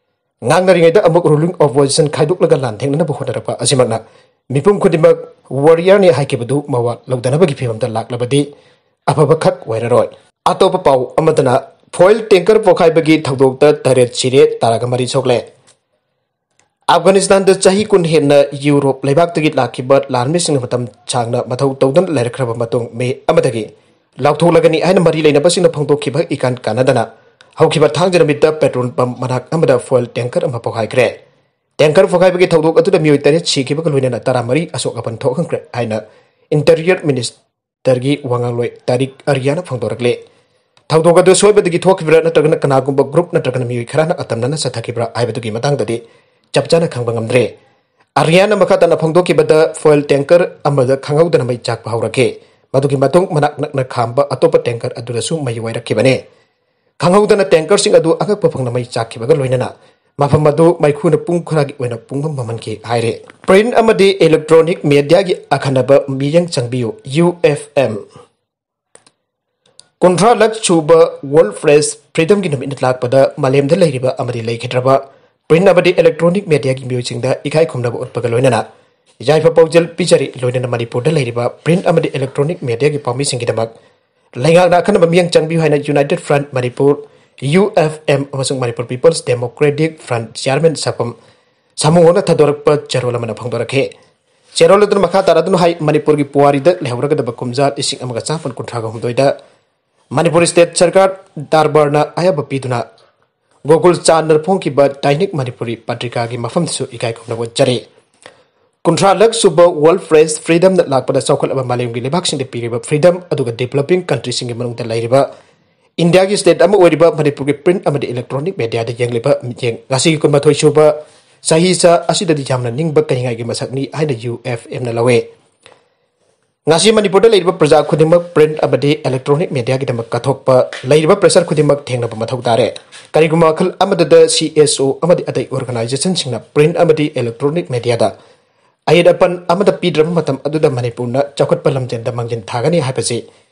ꯉꯥꯡꯅꯔꯤꯉꯩꯗ ꯑꯃꯨꯛ ꯔꯨꯂꯤꯡ ꯑꯣꯄꯣꯖꯤꯁꯟ ꯈꯥꯏꯗꯣꯛꯂꯒ ꯂꯥꯟꯊꯦꯡꯅꯅꯕ ꯍꯣꯠꯅꯔꯛꯄ ꯑꯁꯤꯃꯛꯅ ꯃꯤꯄꯨꯝ ꯈꯨꯗꯤꯡꯃꯛ ꯋꯥꯔꯤꯌꯔꯅꯤ ꯍꯥꯏꯈꯤꯕꯗꯨ ꯃꯋꯥ ꯂꯧꯗꯅꯕꯒꯤ ꯐꯤꯕꯝꯗ ꯂꯥꯛꯂꯕꯗꯤ ꯑꯐꯕ ꯈꯛ ꯑꯣꯏꯔꯔꯣꯏ꯫ ꯑꯇꯣꯞꯄ ꯄꯥꯎ ꯑꯃꯗꯅ, ꯐꯣꯏꯜ ꯇꯦꯡꯀꯔ ꯄꯣꯈꯥꯏꯕꯒꯤ ꯊꯧꯗꯣꯛꯇ ꯇꯔꯦꯠ ꯁꯤꯔꯦ, ꯇꯔꯥꯒ ꯃꯔꯤ ꯁꯣꯛꯂꯦ꯫ ꯑꯐꯒꯥꯅꯤꯁꯇꯥꯟꯗ ꯆꯍꯤ ꯀꯨꯟ ꯍꯦꯟꯅ ꯌꯨꯔꯣꯞ ꯂꯩꯕꯥꯛꯇꯒꯤ ꯂꯥꯛꯈꯤꯕ ꯂꯥꯟꯃꯤꯁꯤꯡꯅ ꯃꯇꯝ ꯁꯥꯡꯅ ꯃꯊꯧ ꯇꯧꯗꯨꯅ ꯂꯩꯔꯛꯈ꯭ꯔꯕ ꯃꯇꯨꯡ ꯃꯦ ꯑꯃꯗꯒꯤ ꯂꯥꯎꯊꯣꯛꯂꯒꯅꯤ ꯍꯥꯏꯅ ꯃꯔꯤ ꯂꯩꯅꯕꯁꯤꯡꯅ ꯐꯣꯡꯗꯣꯛꯈꯤꯕ ꯏꯀꯥꯟ ꯀꯥꯟꯅꯗꯅ ꯍꯧꯈꯤꯕ ꯊꯥꯡꯖ ꯅꯨꯃꯤꯠꯇ ꯄꯦꯇ꯭ꯔꯣꯜ ꯄꯝꯞ ꯃꯅꯥꯛ ꯑꯃꯗ ꯐꯣꯏꯜ ꯇꯦꯡꯀꯔ ꯑꯃ ꯄꯣꯈꯥꯏꯈ꯭ꯔꯦ꯫ ꯇꯦꯡꯀꯔ ꯄꯣꯈꯥꯏꯕꯒꯤ ꯊꯧꯗꯣꯛ ꯑꯗꯨꯗ ꯃꯤꯑꯣꯏ ꯇꯔꯦꯠ ꯁꯤꯈꯤꯕꯒ ꯂꯣꯏꯅꯅ ꯇꯔꯥꯃꯔꯤ ꯑꯁꯣꯛ ꯑꯄꯟ ꯊꯣꯛꯍꯟꯈ꯭ꯔꯦ ꯍꯥꯏꯅ ꯏꯟꯇꯤꯔꯤꯌꯔ ꯃꯤꯅꯤꯁ-, ꯇꯔꯒꯤ ꯋꯥꯉꯥꯡꯂꯣꯏ ꯇꯥꯔꯤꯛ ꯑꯔꯤꯌꯥꯅ ꯐꯣꯡꯗꯣꯔꯛꯂꯦ꯫ ꯊꯧꯗꯣꯛ ꯑꯗꯨ ꯁꯣꯏꯕꯗꯒꯤ ꯊꯣꯛꯈꯤꯕ꯭ꯔꯥ ꯅꯠꯇ꯭ꯔꯒꯅ ꯀꯅꯥꯒꯨꯝꯕ ꯒ꯭ꯔꯨꯞ ꯅꯠꯇ꯭ꯔꯒꯅ ꯃꯤꯑꯣꯏ ꯈꯔꯅ ꯑꯇꯝꯅꯅ ꯆꯠꯊꯈꯤꯕ꯭ꯔꯥ ꯍꯥꯏꯕꯗꯨꯒꯤ ꯃꯇꯥꯡꯗꯗꯤ ꯆꯞ ꯆꯥꯅ ꯈꯪꯕ ꯉꯝꯗ꯭ꯔꯦ꯫ ꯑꯔꯤꯌꯥꯅ ꯃꯈꯥ ꯇꯥꯅ ꯐꯣꯡꯗꯣꯛꯈꯤꯕꯗ ꯐꯣꯏꯜ ꯇꯦꯡꯀꯔ ꯑꯃꯗ ꯈꯪꯍꯧꯗꯅ ꯃꯩ ꯆꯥꯛꯄ ꯍꯧꯔꯛꯈꯤ꯫ ꯃꯗꯨꯒꯤ ꯃꯇꯨꯡ ꯃꯅꯥꯛ ꯅꯛꯅ ꯈꯥꯝꯕ ꯑꯇꯣꯞꯄ ꯇꯦꯡꯀꯔ ꯑꯗꯨꯗꯁꯨ ꯃꯩ ꯋꯥꯏꯔꯛꯈꯤꯕꯅꯤ꯫ ꯈꯪꯍꯧꯗꯅ ꯇꯦꯡꯀꯔꯁꯤꯡ ꯑꯗꯨ ꯑꯉꯛꯄ ꯐꯪꯅ ꯃꯩ ꯆꯥꯛꯈꯤꯕꯒ ꯂꯣꯏꯅꯅ ꯃꯐꯝ ꯑꯗꯨ ꯃꯩꯈꯨꯅ ꯄꯨꯡ ꯈꯔꯒꯤ ꯑꯣꯏꯅ ꯄꯨꯡꯃꯝ ꯃꯝꯍꯟꯈꯤ ꯍꯥꯏꯔꯤ꯫ ꯄ꯭ꯔꯤꯟꯠ ꯑꯃꯗꯤ ꯏꯂꯦꯛꯇ꯭ꯔꯣꯅꯤꯛ ꯃꯦꯗꯤꯌꯥꯒꯤ ꯑꯈꯟꯅꯕ ꯃꯤꯠꯌꯦꯡ ꯆꯪꯕꯤꯌꯨ, ꯌꯨ ꯑꯦꯐ ꯑꯦꯝ꯫ ꯀꯨꯟꯊ꯭ꯔꯥ ꯂꯛ ꯁꯨꯕ ꯋꯥꯔꯜꯗ ꯄ꯭ꯔꯦꯁ ꯐ꯭ꯔꯤꯗꯝꯒꯤ ꯅꯨꯃꯤꯠꯅ ꯂꯥꯛꯄꯗ ꯃꯥꯂꯦꯝꯗ ꯂꯩꯔꯤꯕ ꯑꯃꯗꯤ ꯂꯩꯈꯤꯗ꯭ꯔꯕ ꯄ꯭ꯔꯤꯟꯠ ꯑꯃꯗꯤ ꯏꯂꯦꯛꯇ꯭ꯔꯣꯅꯤꯛ ꯃꯦꯗꯤꯌꯥꯒꯤ ꯃꯤꯑꯣꯏꯁꯤꯡꯗ ꯏꯀꯥꯏ ꯈꯨꯝꯅꯕ ꯎꯠꯄꯒ ꯂꯣꯏꯅꯅ ꯌꯥꯏꯐ ꯄꯥꯎꯖꯦꯜ ꯄꯤꯖꯔꯤ꯫ ꯂꯣꯏꯅꯅ ꯃꯅꯤꯄꯨꯔꯗ ꯂꯩꯔꯤꯕ ꯄ꯭ꯔꯤꯟꯠ ꯑꯃꯗꯤ ꯏꯂꯦꯛꯇ꯭ꯔꯣꯅꯤꯛ ꯃꯦꯗꯤꯌꯥꯒꯤ ꯄꯥꯝꯃꯤꯁꯤꯡꯒꯤꯗꯃꯛ ꯂꯩꯉꯥꯛꯅ ꯑꯈꯟꯅꯕ ꯃꯤꯠꯌꯦꯡ ꯆꯪꯕꯤꯌꯨ ꯍꯥꯏꯅ united front Manipur, U F M, ꯑꯃꯁꯨꯡ Manipur people's democratic front chairman ꯁꯥꯄꯝ ꯁꯥꯃꯨꯍꯣꯅ ꯊꯥꯗꯣꯔꯛꯄ ꯆꯦꯔꯣꯜ ꯑꯃꯅ ꯐꯣꯡꯗꯣꯔꯛꯈꯤ꯫ ꯆꯦꯔꯣꯜ ꯑꯗꯨꯅ ꯃꯈꯥ ꯇꯥꯔꯗꯨꯅ ꯍꯥꯏ, ꯃꯅꯤꯄꯨꯔꯒꯤ ꯄꯨꯋꯥꯔꯤꯗ ꯂꯩꯍꯧꯔꯒꯗꯕ ꯀꯨꯝꯖꯥ ꯂꯤꯁꯤꯡ ꯑꯃꯒ ꯆꯥꯃꯥꯄꯟ ꯀꯨꯟꯊ꯭ꯔꯥꯒ ꯍꯨꯝꯗꯣꯏꯗ ꯃꯅꯤꯄꯨꯔ ꯁ꯭ꯇꯦꯠ ꯁꯔꯀꯥꯔ ꯗꯔꯕꯥꯔꯅ ꯑꯌꯥꯕ ꯄꯤꯗꯨꯅ ꯒꯣꯀꯨꯜ ꯆꯥꯟꯗꯅ ꯐꯣꯡꯈꯤꯕ ꯗꯥꯏꯅꯤꯛ ꯃꯅꯤꯄꯨꯔꯤ ꯄꯠꯔꯤꯀꯥꯒꯤ ꯃꯐꯝꯗꯁꯨ ꯏꯀꯥꯏ ꯈꯨꯝꯅꯕ ꯎꯠꯆꯔꯤ꯫ ꯀꯨꯟꯊ꯭ꯔꯥ ꯂꯛ ꯁꯨꯕ ꯋꯥꯔꯜꯗ ꯄ꯭ꯔꯦꯁ ꯐ꯭ꯔꯤꯗꯝꯅ ꯂꯥꯛꯄꯗ ꯆꯥꯎꯈꯠꯂꯕ ꯃꯥꯂꯦꯝꯒꯤ ꯂꯩꯕꯥꯛꯁꯤꯡꯗ ꯄꯤꯔꯤꯕ ꯐ꯭ꯔꯤꯗꯝ ꯑꯗꯨꯒ ꯗꯤꯕꯂꯞꯄꯤꯡ ꯀꯟꯇ꯭ꯔꯤꯁꯤꯡꯒꯤ ꯃꯅꯨꯡꯗ ꯂꯩꯔꯤꯕ ꯏꯟꯗꯤꯌꯥꯒꯤ ꯁ꯭ꯇꯦꯠ ꯑꯃ ꯑꯣꯏꯔꯤꯕ ꯃꯅꯤꯄꯨꯔꯒꯤ ꯄ꯭ꯔꯤꯟꯠ ꯑꯃꯗꯤ ꯏꯂꯦꯛꯇ꯭ꯔꯣꯅꯤꯛ ꯃꯦꯗꯤꯌꯥꯗ ꯌꯦꯡꯂꯤꯕ ꯃꯤꯠꯌꯦꯡ ꯉꯁꯤꯒꯤ ꯀꯨꯟꯃꯥꯊꯣꯏ ꯁꯨꯕ ꯆꯍꯤꯆꯥ ꯑꯁꯤꯗꯗꯤ ꯌꯥꯝꯅ ꯅꯤꯡꯕ ꯀꯥꯏꯅꯤꯡꯉꯥꯏꯒꯤ ꯃꯁꯛꯅꯤ ꯍꯥꯏꯅ ꯌꯨ ꯑꯦꯐ ꯑꯦꯝꯅ ꯂꯧꯏ꯫ ꯉꯁꯤ ꯃꯅꯤꯄꯨꯔꯗ ꯂꯩꯔꯤꯕ ꯄ꯭ꯔꯖꯥ ꯈꯨꯗꯤꯡꯃꯛ ꯄ꯭ꯔꯤꯟꯠ ꯑꯃꯗꯤ ꯏꯂꯦꯛꯇ꯭ꯔꯣꯅꯤꯛ ꯃꯦꯗꯤꯌꯥꯒꯤꯗꯃꯛ ꯀꯠꯊꯣꯛꯄ ꯂꯩꯔꯤꯕ ꯄ꯭ꯔꯦꯁꯔ ꯈꯨꯗꯤꯡꯃꯛ ꯊꯦꯡꯅꯕ ꯃꯊꯧ ꯇꯥꯔꯦ꯫ ꯀꯔꯤꯒꯨꯝꯕ ꯃꯈꯜ ꯑꯃꯗꯗ ꯁꯤ ꯑꯦꯁ ꯑꯣ ꯑꯃꯗꯤ ꯑꯇꯩ ꯑꯣꯔꯒꯅꯥꯏꯖꯦꯁꯟꯁꯤꯡꯅ ꯄ꯭ꯔꯤꯟꯠ ꯑꯃꯗꯤ ꯏꯂꯦꯛꯇ꯭ꯔꯣꯅꯤꯛ ꯃꯦꯗꯤꯌꯥꯗ ꯑꯌꯦꯠ ꯑꯄꯟ ꯑꯃꯗ ꯄꯤꯗ꯭ꯔꯕ ꯃꯇꯝ ꯑꯗꯨꯗ ꯃꯅꯤꯄꯨꯔꯅ ꯆꯥꯎꯈꯠꯄ ꯂꯝꯖꯦꯜꯗ ꯃꯥꯡꯖꯤꯟ ꯊꯥꯒꯅꯤ ꯍꯥꯏꯕꯁꯤ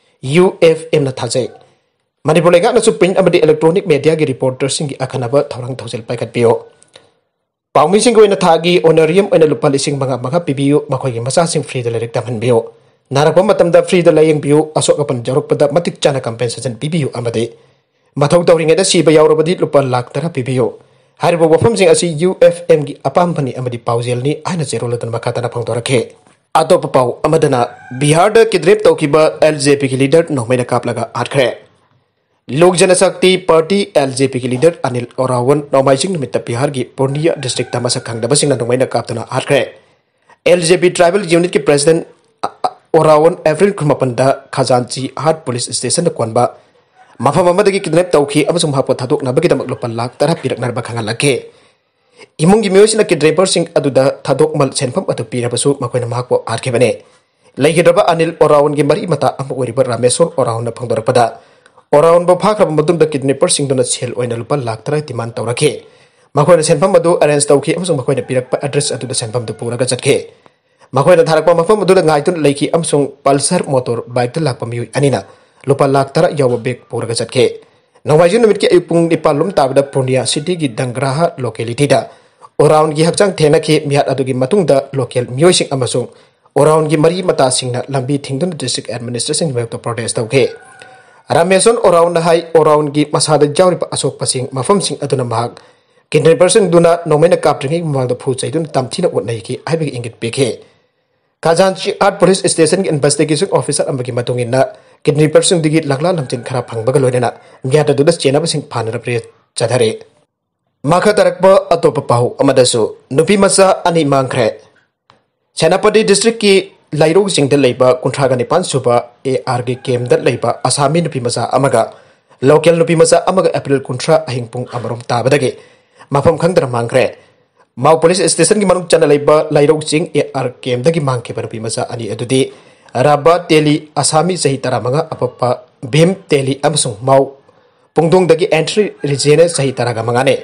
ꯌꯨ ꯑꯦꯐ ꯑꯦꯝꯅ ꯊꯥꯖꯩ꯫ ꯃꯅꯤꯄꯨꯔ ꯂꯩꯉꯥꯛꯅꯁꯨ ꯄ꯭ꯔꯤꯟꯠ ꯑꯃꯗꯤ ꯏꯂꯦꯛꯇ꯭ꯔꯣꯅꯤꯛ ꯃꯦꯗꯤꯌꯥꯒꯤ ꯔꯤꯄꯣꯔꯇꯔꯁꯤꯡꯒꯤ ꯑꯈꯟꯅꯕ ꯊꯧꯔꯥꯡ ꯊꯧꯖꯤꯜ ꯄꯥꯏꯈꯠꯄꯤꯌꯨ꯫ ꯄꯥꯎꯃꯤꯁꯤꯡꯒꯤ ꯑꯣꯏꯅ ꯊꯥꯒꯤ ꯑꯣꯅꯔꯤꯌꯝ ꯑꯣꯏꯅ ꯂꯨꯄꯥ ꯂꯤꯁꯤꯡ ꯃꯉꯥ ꯃꯉꯥ ꯄꯤꯕꯤꯌꯨ꯫ ꯃꯈꯣꯏꯒꯤ ꯃꯆꯥꯁꯤꯡ ꯐ꯭ꯔꯤꯗ ꯂꯥꯏꯔꯤꯛ ꯇꯝꯍꯟꯕꯤꯌꯨ꯫ ꯅꯥꯔꯛꯄ ꯃꯇꯝꯗ ꯐ꯭ꯔꯤꯗ ꯂꯥꯌꯦꯡꯕꯤꯌꯨ꯫ ꯑꯁꯣꯛ ꯑꯄꯟ ꯌꯥꯎꯔꯛꯄꯗ ꯃꯇꯤꯛ ꯆꯥꯅ ꯀꯝꯄꯦꯟꯁꯦꯁꯟ ꯄꯤꯕꯤꯌꯨ ꯑꯃꯗꯤ ꯃꯊꯧ ꯇꯧꯔꯤꯉꯩꯗ ꯁꯤꯕ ꯌꯥꯎꯔꯕꯗꯤ ꯂꯨꯄꯥ ꯂꯥꯈ ꯇꯔꯥ ꯄꯤꯕꯤꯌꯨ꯫ ꯍꯥꯏꯔꯤꯕ ꯋꯥꯐꯝꯁꯤꯡ ꯑꯁꯤ ꯌꯨ ꯑꯦꯐ ꯑꯦꯝꯒꯤ ꯑꯄꯥꯝꯕꯅꯤ ꯑꯃꯗꯤ ꯄꯥꯎꯖꯦꯜꯅꯤ ꯍꯥꯏꯅ ꯆꯦꯔꯣꯜ ꯑꯗꯨꯅ ꯃꯈꯥ ꯇꯥꯅ ꯐꯣꯡꯗꯣꯔꯛꯈꯤ꯫ ꯑꯇꯣꯞꯄ ꯄꯥꯎ ꯑꯃꯗꯅ ꯕꯤꯍꯥꯔꯗ ꯀꯤꯗꯅꯦꯞ ꯇꯧꯈꯤꯕ ꯑꯦꯜ ꯖꯦ ꯄꯤꯒꯤ ꯂꯤꯗꯔ ꯅꯣꯡꯃꯩꯅ ꯀꯥꯞꯂꯒ ꯍꯥꯠꯈ꯭ꯔꯦ꯫ ꯂꯣꯛ ꯖꯅꯁꯛꯇꯤ ꯄꯥꯔꯇꯤ, ꯑꯦꯜ ꯖꯦ ꯄꯤꯒꯤ ꯂꯤꯗꯔ ꯑꯅꯤꯜ ꯑꯣꯔꯥꯋꯟ ꯅꯣꯡꯃꯥꯏꯖꯤꯡ ꯅꯨꯃꯤꯠꯇ ꯕꯤꯍꯥꯔꯒꯤ ꯄꯨꯔꯅꯤꯌꯥ ꯗꯤꯁꯇ꯭ꯔꯤꯛꯇ ꯃꯁꯛ ꯈꯪꯗꯕꯁꯤꯡꯅ ꯅꯣꯡꯃꯩꯅ ꯀꯥꯞꯇꯨꯅ ꯍꯥꯠꯈ꯭ꯔꯦ꯫ ꯑꯦꯜ ꯖꯦ ꯄꯤ ꯇ꯭ꯔꯥꯏꯕꯦꯜ ꯌꯨꯅꯤꯠꯀꯤ ꯄ꯭ꯔꯦꯁꯤꯗꯦꯟꯠ, ꯑ, ꯑ, ꯑꯣꯔꯥꯋꯣꯟ ꯑꯦꯄ꯭ꯔꯤꯜ ꯀꯨꯟꯃꯥꯄꯟꯗ ꯈꯥꯖꯥꯟꯆꯤ ꯍꯥꯠ ꯄꯨꯂꯤꯁ ꯁ꯭ꯇꯦꯁꯟꯗ ꯀꯣꯟꯕ ꯃꯐꯝ ꯑꯃꯗꯒꯤ ꯀꯤꯗꯅꯦꯞ ꯇꯧꯈꯤ ꯑꯃꯁꯨꯡ ꯃꯍꯥꯛꯄꯨ ꯊꯥꯗꯣꯛꯅꯕꯒꯤꯗꯃꯛ ꯂꯨꯄꯥ ꯂꯥꯈ ꯇꯔꯥ ꯄꯤꯔꯛꯅꯕ ꯈꯪꯍꯜꯂꯛꯈꯤ꯫ ꯏꯃꯨꯡꯒꯤ ꯃꯤꯑꯣꯏꯁꯤꯡꯅ ꯀꯤꯗꯅꯦꯄꯔꯁꯤꯡ ꯑꯗꯨꯗ ꯊꯥꯗꯣꯛꯃꯜ ꯁꯦꯟꯐꯝ ꯑꯗꯨ ꯄꯤꯔꯕꯁꯨ ꯃꯈꯣꯏꯅ ꯃꯍꯥꯛꯄꯨ ꯍꯥꯠꯈꯤꯕꯅꯤ꯫ ꯂꯩꯈꯤꯗ꯭ꯔꯕ ꯑꯅꯤꯜ ꯑꯣꯔꯥꯋꯟꯒꯤ ꯃꯔꯤ ꯃꯇꯥ ꯑꯃ ꯑꯣꯏꯔꯤꯕ ꯔꯥꯃꯦꯁꯣꯔ ꯑꯣꯔꯥꯋꯟꯅ ꯐꯣꯡꯗꯣꯔꯛꯄꯗ, ꯑꯣꯔꯥꯋꯟꯕꯨ ꯐꯥꯈ꯭ꯔꯕ ꯃꯇꯨꯡꯗ ꯀꯤꯗꯅꯦꯄꯔꯁꯤꯡꯗꯨꯅ ꯁꯦꯜ ꯑꯣꯏꯅ ꯂꯨꯄꯥ ꯂꯥꯈ ꯇꯔꯥ ꯗꯤꯃꯥꯟ ꯇꯧꯔꯛꯈꯤ꯫ ꯃꯈꯣꯏꯅ ꯁꯦꯟꯐꯝ ꯑꯗꯨ ꯑꯦꯔꯦꯟꯖ ꯇꯧꯈꯤ ꯑꯃꯁꯨꯡ ꯃꯈꯣꯏꯅ ꯄꯤꯔꯛꯄ ꯑꯦꯗ꯭ꯔꯦꯁ ꯑꯗꯨꯗ ꯁꯦꯟꯐꯝꯗꯨ ꯄꯨꯔꯒ ꯆꯠꯈꯤ꯫ ꯃꯈꯣꯏꯅ ꯊꯥꯔꯛꯄ ꯃꯐꯝ ꯑꯗꯨꯗ ꯉꯥꯏꯗꯨꯅ ꯂꯩꯈꯤ ꯑꯃꯁꯨꯡ ꯄꯜꯁꯔ ꯃꯣꯇꯣꯔ ꯕꯥꯏꯛꯇ ꯂꯥꯛꯄ ꯃꯤꯑꯣꯏ ꯑꯅꯤꯅ ꯂꯨꯄꯥ ꯂꯥꯈ ꯇꯔꯥ ꯌꯥꯎꯕ ꯕꯦꯒ ꯄꯨꯔꯒ ꯆꯠꯈꯤ꯫ ꯅꯣꯡꯃꯥꯏꯖꯤꯡ ꯅꯨꯃꯤꯠꯀꯤ ꯑꯌꯨꯛ ꯄꯨꯡ ꯅꯤꯄꯥꯟ ꯂꯣꯝ ꯇꯥꯕꯗ ꯄꯨꯔꯅꯤꯌꯥ ꯁꯤꯇꯤꯒꯤ ꯗꯪꯒ꯭ꯔꯥꯍ ꯂꯣꯀꯦꯂꯤꯇꯤꯗ ꯑꯣꯔꯥꯎꯟꯒꯤ ꯍꯛꯆꯥꯡ ꯊꯦꯡꯅꯈꯤ꯫ ꯃꯤꯍꯥꯠ ꯑꯗꯨꯒꯤ ꯃꯇꯨꯡꯗ ꯂꯣꯀꯦꯜ ꯃꯤꯑꯣꯏꯁꯤꯡ ꯑꯃꯁꯨꯡ ꯑꯣꯔꯥꯎꯟꯒꯤ ꯃꯔꯤ ꯃꯇꯥꯁꯤꯡꯅ ꯂꯝꯕꯤ ꯊꯤꯡꯗꯨꯅ ꯗꯤꯁꯇ꯭ꯔꯤꯛ ꯑꯦꯗꯃꯤꯅꯤꯁꯇ꯭ꯔꯦꯁꯟꯒꯤ ꯃꯥꯌꯣꯛꯇ ꯄ꯭ꯔꯣꯇꯦꯁ ꯇꯧꯈꯤ꯫ ꯔꯥꯃꯦꯁꯣꯟ ꯑꯣꯔꯥꯎꯟꯅ ꯍꯥꯏ, ꯑꯣꯔꯥꯎꯟꯒꯤ ꯃꯁꯥꯗ ꯌꯥꯎꯔꯤꯕ ꯑꯁꯣꯛꯄꯁꯤꯡ ꯃꯐꯝꯁꯤꯡ ꯑꯗꯨꯅ ꯃꯍꯥꯛ ꯀꯤꯗꯅꯦꯄꯔꯁꯤꯡꯗꯨꯅ ꯅꯣꯡꯃꯩꯅ ꯀꯥꯞꯇ꯭ꯔꯤꯉꯩ ꯃꯃꯥꯡꯗ ꯐꯨ ꯆꯩꯗꯨꯅ ꯇꯝꯊꯤꯅ ꯑꯣꯠꯅꯩꯈꯤ ꯍꯥꯏꯕꯒꯤ ꯏꯪꯒꯤꯠ ꯄꯤꯈꯤ꯫ ꯈꯥꯖꯥꯟꯆꯤ ꯑꯥꯔꯠ ꯄꯨꯂꯤꯁ ꯁ꯭ꯇꯦꯁꯟꯒꯤ ꯏꯟꯚꯦꯁꯇꯤꯒꯦꯁꯟ ꯑꯣꯐꯤꯁꯔ ꯑꯃꯒꯤ ꯃꯇꯨꯡ ꯏꯟꯅ, ꯀꯤꯗꯅꯦꯄꯔꯁꯤꯡꯗꯒꯤ ꯂꯥꯛꯂꯥ ꯂꯝꯖꯤꯡ ꯈꯔ ꯐꯪꯕꯒ ꯂꯣꯏꯅꯅ ꯃꯤꯍꯥꯠ ꯑꯗꯨꯗ ꯆꯦꯟꯅꯕꯁꯤꯡ ꯐꯥꯅꯅꯕ ꯔꯦꯗ ꯆꯠꯊꯔꯤ꯫ ꯃꯈꯥ ꯇꯥꯔꯛꯄ ꯑꯇꯣꯞꯄ ꯄꯥꯎ ꯑꯃꯗꯁꯨ, ꯅꯨꯄꯤ ꯃꯆꯥ ꯑꯅꯤ ꯃꯥꯡꯈ꯭ꯔꯦ꯫ ꯁꯦꯅꯥꯄꯇꯤ ꯗꯤꯁꯇ꯭ꯔꯤꯛꯀꯤ ꯂꯩꯔꯧ ꯆꯤꯡꯗ ꯂꯩꯕ ꯀꯨꯟꯊ꯭ꯔꯥꯒ ꯅꯤꯄꯥꯟ ꯁꯨꯕ ꯑꯦ ꯑꯥꯔꯒꯤ ꯀꯦꯝꯗ ꯂꯩꯕ ꯑꯁꯥꯃꯤ ꯅꯨꯄꯤ ꯃꯆꯥ ꯑꯃꯒ ꯂꯣꯀꯦꯜ ꯅꯨꯄꯤ ꯃꯆꯥ ꯑꯃꯒ ꯑꯦꯄ꯭ꯔꯤꯜ ꯀꯨꯟꯊ꯭ꯔꯥ ꯑꯍꯤꯡ ꯄꯨꯡ ꯑꯃꯔꯣꯝ ꯇꯥꯕꯗꯒꯤ ꯃꯐꯝ ꯈꯪꯗꯅ ꯃꯥꯡꯈ꯭ꯔꯦ꯫ ꯃꯥꯎ ꯄꯨꯂꯤꯁ ꯁ꯭ꯇꯦꯁꯟꯒꯤ ꯃꯅꯨꯡ ꯆꯟꯅ ꯂꯩꯕ ꯂꯩꯔꯧ ꯆꯤꯡ ꯑꯦ ꯑꯥꯔ ꯀꯦꯝꯗꯒꯤ ꯃꯥꯡꯈꯤꯕ ꯅꯨꯄꯤ ꯃꯆꯥ ꯑꯅꯤ ꯑꯗꯨꯗꯤ ꯔꯥꯕꯥ ꯇꯦꯂꯤ, ꯑꯁꯥꯃꯤ, ꯆꯍꯤ ꯇꯔꯥꯃꯉꯥ, ꯑꯄꯛꯄ ꯚꯤꯝ ꯇꯦꯂꯤ, ꯑꯃꯁꯨꯡ ꯃꯥꯎ ꯄꯨꯡꯗꯣꯡꯗꯒꯤ ꯑꯦꯟꯊ꯭ꯔꯤ ꯔꯤꯖꯦꯅ, ꯆꯍꯤ ꯇꯔꯥꯒ ꯃꯉꯥꯅꯤ꯫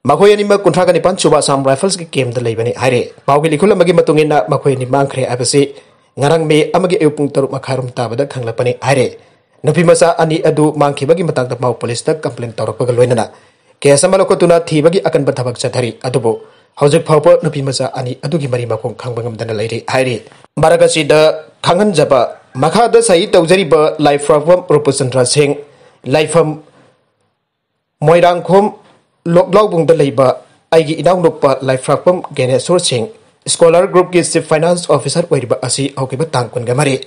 ꯃꯈꯣꯏ ꯑꯅꯤꯃꯛ ꯀꯨꯟꯊ꯭ꯔꯥꯒ ꯅꯤꯄꯥꯟ ꯁꯨꯕ ꯑꯁꯥꯝ ꯔꯥꯏꯐꯜꯁꯀꯤ ꯀꯦꯝꯗ ꯂꯩꯕꯅꯤ ꯍꯥꯏꯔꯦ꯫ ꯄꯥꯎꯒꯤ ꯂꯤꯈꯨꯜ ꯑꯃꯒꯤ ꯃꯇꯨꯡ ꯏꯟꯅ, ꯃꯈꯣꯏ ꯑꯅꯤ ꯃꯥꯡꯈ꯭ꯔꯦ ꯍꯥꯏꯕꯁꯤ ꯉꯔꯥꯡ ꯃꯦ ꯑꯃꯒꯤ ꯑꯌꯨꯛ ꯄꯨꯡ ꯇꯔꯨꯛ ꯃꯈꯥꯏꯔꯣꯝ ꯇꯥꯕꯗ ꯈꯪꯂꯛꯄꯅꯤ ꯍꯥꯏꯔꯦ꯫ ꯅꯨꯄꯤ ꯃꯆꯥ ꯑꯅꯤ ꯑꯗꯨ ꯃꯥꯡꯈꯤꯕꯒꯤ ꯃꯇꯥꯡꯗ ꯃꯥꯎ ꯄꯨꯂꯤꯁꯇ ꯀꯝꯄ꯭ꯂꯦꯟ ꯇꯧꯔꯛꯄꯒ ꯂꯣꯏꯅꯅ ꯀꯦꯁ ꯑꯃ ꯂꯧꯈꯠꯇꯨꯅ ꯊꯤꯕꯒꯤ ꯑꯀꯟꯕ ꯊꯕꯛ ꯆꯠꯊꯔꯤ꯫ ꯑꯗꯨꯕꯨ ꯍꯧꯖꯤꯛ ꯐꯥꯎꯕ ꯅꯨꯄꯤ ꯃꯆꯥ ꯑꯅꯤ ꯑꯗꯨꯒꯤ ꯃꯔꯤ ꯃꯈꯣꯡ ꯈꯪꯕ ꯉꯝꯗꯅ ꯂꯩꯔꯤ ꯍꯥꯏꯔꯤ꯫ ꯃꯔꯛ ꯑꯁꯤꯗ ꯈꯪꯍꯟꯖꯕ, ꯃꯈꯥꯗ ꯁꯍꯤ ꯇꯧꯖꯔꯤꯕ ꯂꯥꯏꯐ꯭ꯔꯥꯛꯄꯝ ꯔꯨꯄꯆꯟꯗ꯭ꯔ ꯁꯤꯡ, ꯂꯥꯏꯐꯝ ꯃꯣꯏꯔꯥꯡꯈꯣꯝ ꯂꯣꯛꯂꯥꯎꯕꯨꯡꯗ ꯂꯩꯕ ꯑꯩꯒꯤ ꯏꯅꯥꯎꯅꯨꯄꯥ ꯂꯥꯏꯐ꯭ꯔꯥꯛꯄꯝ ꯒ꯭ꯌꯥꯅꯦꯁꯣꯔ ꯁꯤꯡ, ꯁ꯭ꯀꯣꯂꯔ ꯒ꯭ꯔꯨꯞꯀꯤ ꯆꯤꯐ ꯐꯥꯏꯅꯥꯟꯁ ꯑꯣꯐꯤꯁꯔ ꯑꯣꯏꯔꯤꯕ ꯑꯁꯤ ꯍꯧꯈꯤꯕ ꯇꯥꯡ ꯀꯨꯟꯒ ꯃꯔꯤ,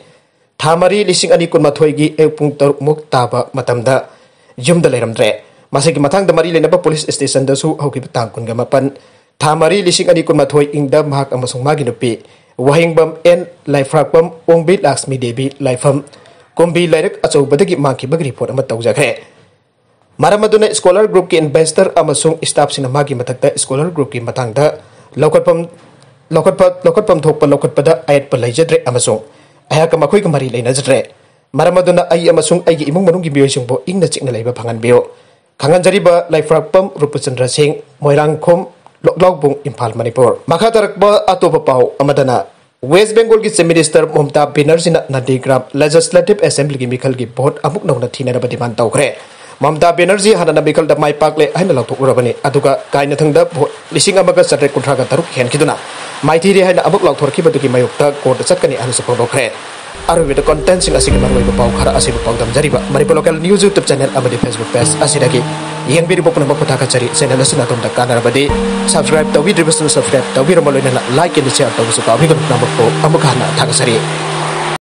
ꯊꯥ ꯃꯔꯤ, ꯂꯤꯁꯤꯡ ꯑꯅꯤ ꯀꯨꯟꯃꯥꯊꯣꯏꯒꯤ ꯑꯌꯨꯛ ꯄꯨꯡ ꯇꯔꯨꯛ ꯃꯨꯛ ꯇꯥꯕ ꯃꯇꯝꯗ ꯌꯨꯝꯗ ꯂꯩꯔꯝꯗ꯭ꯔꯦ꯫ ꯃꯁꯤꯒꯤ ꯃꯇꯥꯡꯗ ꯃꯔꯤ ꯂꯩꯅꯕ ꯄꯨꯂꯤꯁ ꯁ꯭ꯇꯦꯁꯟꯗꯁꯨ ꯍꯧꯈꯤꯕ ꯇꯥꯡ ꯀꯨꯟꯒ ꯃꯥꯄꯟ, ꯊꯥ ꯃꯔꯤ, ꯂꯤꯁꯤꯡ ꯑꯅꯤ ꯀꯨꯟꯃꯥꯊꯣꯏ ꯏꯪꯗ ꯃꯍꯥꯛ ꯑꯃꯁꯨꯡ ꯃꯥꯒꯤ ꯅꯨꯄꯤ ꯋꯥꯍꯦꯡꯕꯝ ꯑꯦꯟ, ꯂꯥꯏꯐ꯭ꯔꯥꯛꯄꯝ ꯑꯣꯡꯕꯤ ꯂꯛꯁꯃꯤ ꯗꯦꯕꯤ ꯂꯥꯏꯐꯝ, ꯀꯨꯝꯕꯤ ꯂꯥꯏꯔꯛ ꯑꯆꯧꯕꯗꯒꯤ ꯃꯥꯡꯈꯤꯕꯒꯤ ꯔꯤꯄꯣꯔꯠ ꯑꯃ ꯇꯧꯖꯈ꯭ꯔꯦ꯫ ꯃꯔꯝ ꯑꯗꯨꯅ ꯁ꯭ꯀꯣꯂꯔ ꯒ꯭ꯔꯨꯞꯀꯤ ꯏꯟꯚꯦꯁꯇꯔ ꯑꯃꯁꯨꯡ ꯁ꯭ꯇꯥꯐꯁꯤꯡꯅ ꯃꯥꯒꯤ ꯃꯊꯛꯇ ꯁ꯭ꯀꯣꯂꯔ ꯒ꯭ꯔꯨꯞꯀꯤ ꯃꯇꯥꯡꯗ ꯂꯧꯈꯠꯐꯝ, ꯂꯧꯈꯠꯄ, ꯂꯧꯈꯠꯐꯝ ꯊꯣꯛꯄ ꯂꯧꯈꯠꯄꯗ ꯑꯌꯦꯠꯄ ꯂꯩꯖꯗ꯭ꯔꯦ ꯑꯃꯁꯨꯡ ꯑꯩꯍꯥꯛꯀ ꯃꯈꯣꯏꯒ ꯃꯔꯤ ꯂꯩꯅꯖꯗ꯭ꯔꯦ꯫ ꯃꯔꯝ ꯑꯗꯨꯅ ꯑꯩ ꯑꯃꯁꯨꯡ ꯑꯩꯒꯤ ꯏꯃꯨꯡ ꯃꯅꯨꯡꯒꯤ ꯃꯤꯑꯣꯏꯁꯤꯡꯕꯨ ꯏꯪꯅ ꯆꯤꯛꯅ ꯂꯩꯕ ꯐꯪꯍꯟꯕꯤꯌꯨ꯫ ꯈꯪꯍꯟꯖꯔꯤꯕ ꯂꯥꯏꯐ꯭ꯔꯥꯛꯄꯝ ꯔꯨꯄꯆꯟꯗ꯭ꯔ ꯁꯤꯡ, ꯃꯣꯏꯔꯥꯡꯈꯣꯝ, ꯂꯣꯛꯂꯥꯎꯕꯨꯡ, ꯏꯝꯐꯥꯜ, ꯃꯅꯤꯄꯨꯔ꯫ ꯃꯈꯥ ꯇꯥꯔꯛꯄ ꯑꯇꯣꯞꯄ ꯄꯥꯎ ꯑꯃꯗꯅ, ꯋꯦꯁ ꯕꯦꯡꯒꯣꯜꯒꯤ ꯆꯤꯐ ꯃꯤꯅꯤꯁꯇꯔ ꯃꯃꯇꯥ ꯕꯦꯅꯔꯖꯤꯅ ꯅꯟꯗꯤꯒ꯭ꯔꯥꯝ ꯂꯦꯖꯤꯁꯂꯦꯇꯤꯚ ꯑꯦꯁꯦꯝꯕ꯭ꯂꯤꯒꯤ ꯃꯤꯈꯜꯒꯤ ꯚꯣꯠ ꯑꯃꯨꯛ ꯅꯧꯅ ꯊꯤꯅꯅꯕ ꯗꯤꯃꯥꯟ ꯇꯧꯈ꯭ꯔꯦ꯫ ꯃꯃꯇꯥ ꯕꯦꯅꯔꯖꯤ ꯍꯥꯟꯅꯅ ꯃꯤꯈꯜꯗ ꯃꯥꯏ ꯄꯥꯛꯂꯦ ꯍꯥꯏꯅ ꯂꯥꯎꯊꯣꯛꯂꯨꯔꯕꯅꯤ, ꯑꯗꯨꯒ ꯀꯥꯏꯅꯊꯪꯗ ꯚꯣꯠ ꯂꯤꯁꯤꯡ ꯑꯃꯒ ꯆꯥꯇ꯭ꯔꯦꯠ ꯀꯨꯟꯊ꯭ꯔꯥꯒ ꯇꯔꯨꯛ ꯍꯦꯟꯈꯤꯗꯨꯅ ꯃꯥꯏꯊꯤꯔꯦ ꯍꯥꯏꯅ ꯑꯃꯨꯛ ꯂꯥꯎꯊꯣꯔꯛꯈꯤꯕꯗꯨꯒꯤ ꯃꯥꯌꯣꯛꯇ ꯀꯣꯔꯠꯇ ꯆꯠꯀꯅꯤ ꯍꯥꯏꯅꯁꯨ ꯐꯣꯡꯗꯣꯛꯈ꯭ꯔꯦ꯫ ꯑꯔꯣꯏꯕꯗ ꯀꯣꯟꯇꯦꯟꯁꯤꯡ ꯑꯁꯤꯒꯤ ꯃꯔꯨꯑꯣꯏꯕ ꯄꯥꯎ ꯈꯔ ꯑꯁꯤꯕꯨ ꯄꯥꯎꯗꯝꯖꯔꯤꯕ Manipur local news YouTube channel ꯑꯃꯗꯤ ꯐꯦꯁꯕꯨꯛ ꯄꯦꯖ ꯑꯁꯤꯗꯒꯤ ꯌꯦꯡꯕꯤꯔꯤꯕ ꯄꯨꯝꯅꯃꯛꯄꯨ ꯊꯥꯒꯠꯆꯔꯤ꯫ ꯆꯦꯅꯦꯜ ꯑꯁꯤꯅ ꯑꯗꯣꯝꯗ ꯀꯥꯟꯅꯔꯕꯗꯤ ꯁꯕꯁꯀ꯭ꯔꯥꯏꯕ ꯇꯧꯕꯤꯗ꯭ꯔꯤꯕꯁꯤꯡꯅ ꯁꯕꯁꯀ꯭ꯔꯥꯏꯕ ꯇꯧꯕꯤꯔꯝꯃ ꯂꯣꯏꯅꯅ ꯂꯥꯏꯛ ꯑꯦꯟ ꯁꯤꯌꯥꯔ ꯇꯧꯕꯁꯨ ꯀꯥꯎꯕꯤꯒꯅꯨ꯫ ꯄꯨꯝꯅꯃꯛꯄꯨ ꯑꯃꯨꯛ ꯍꯟꯅ ꯊꯥꯒꯠꯆꯔꯤ꯫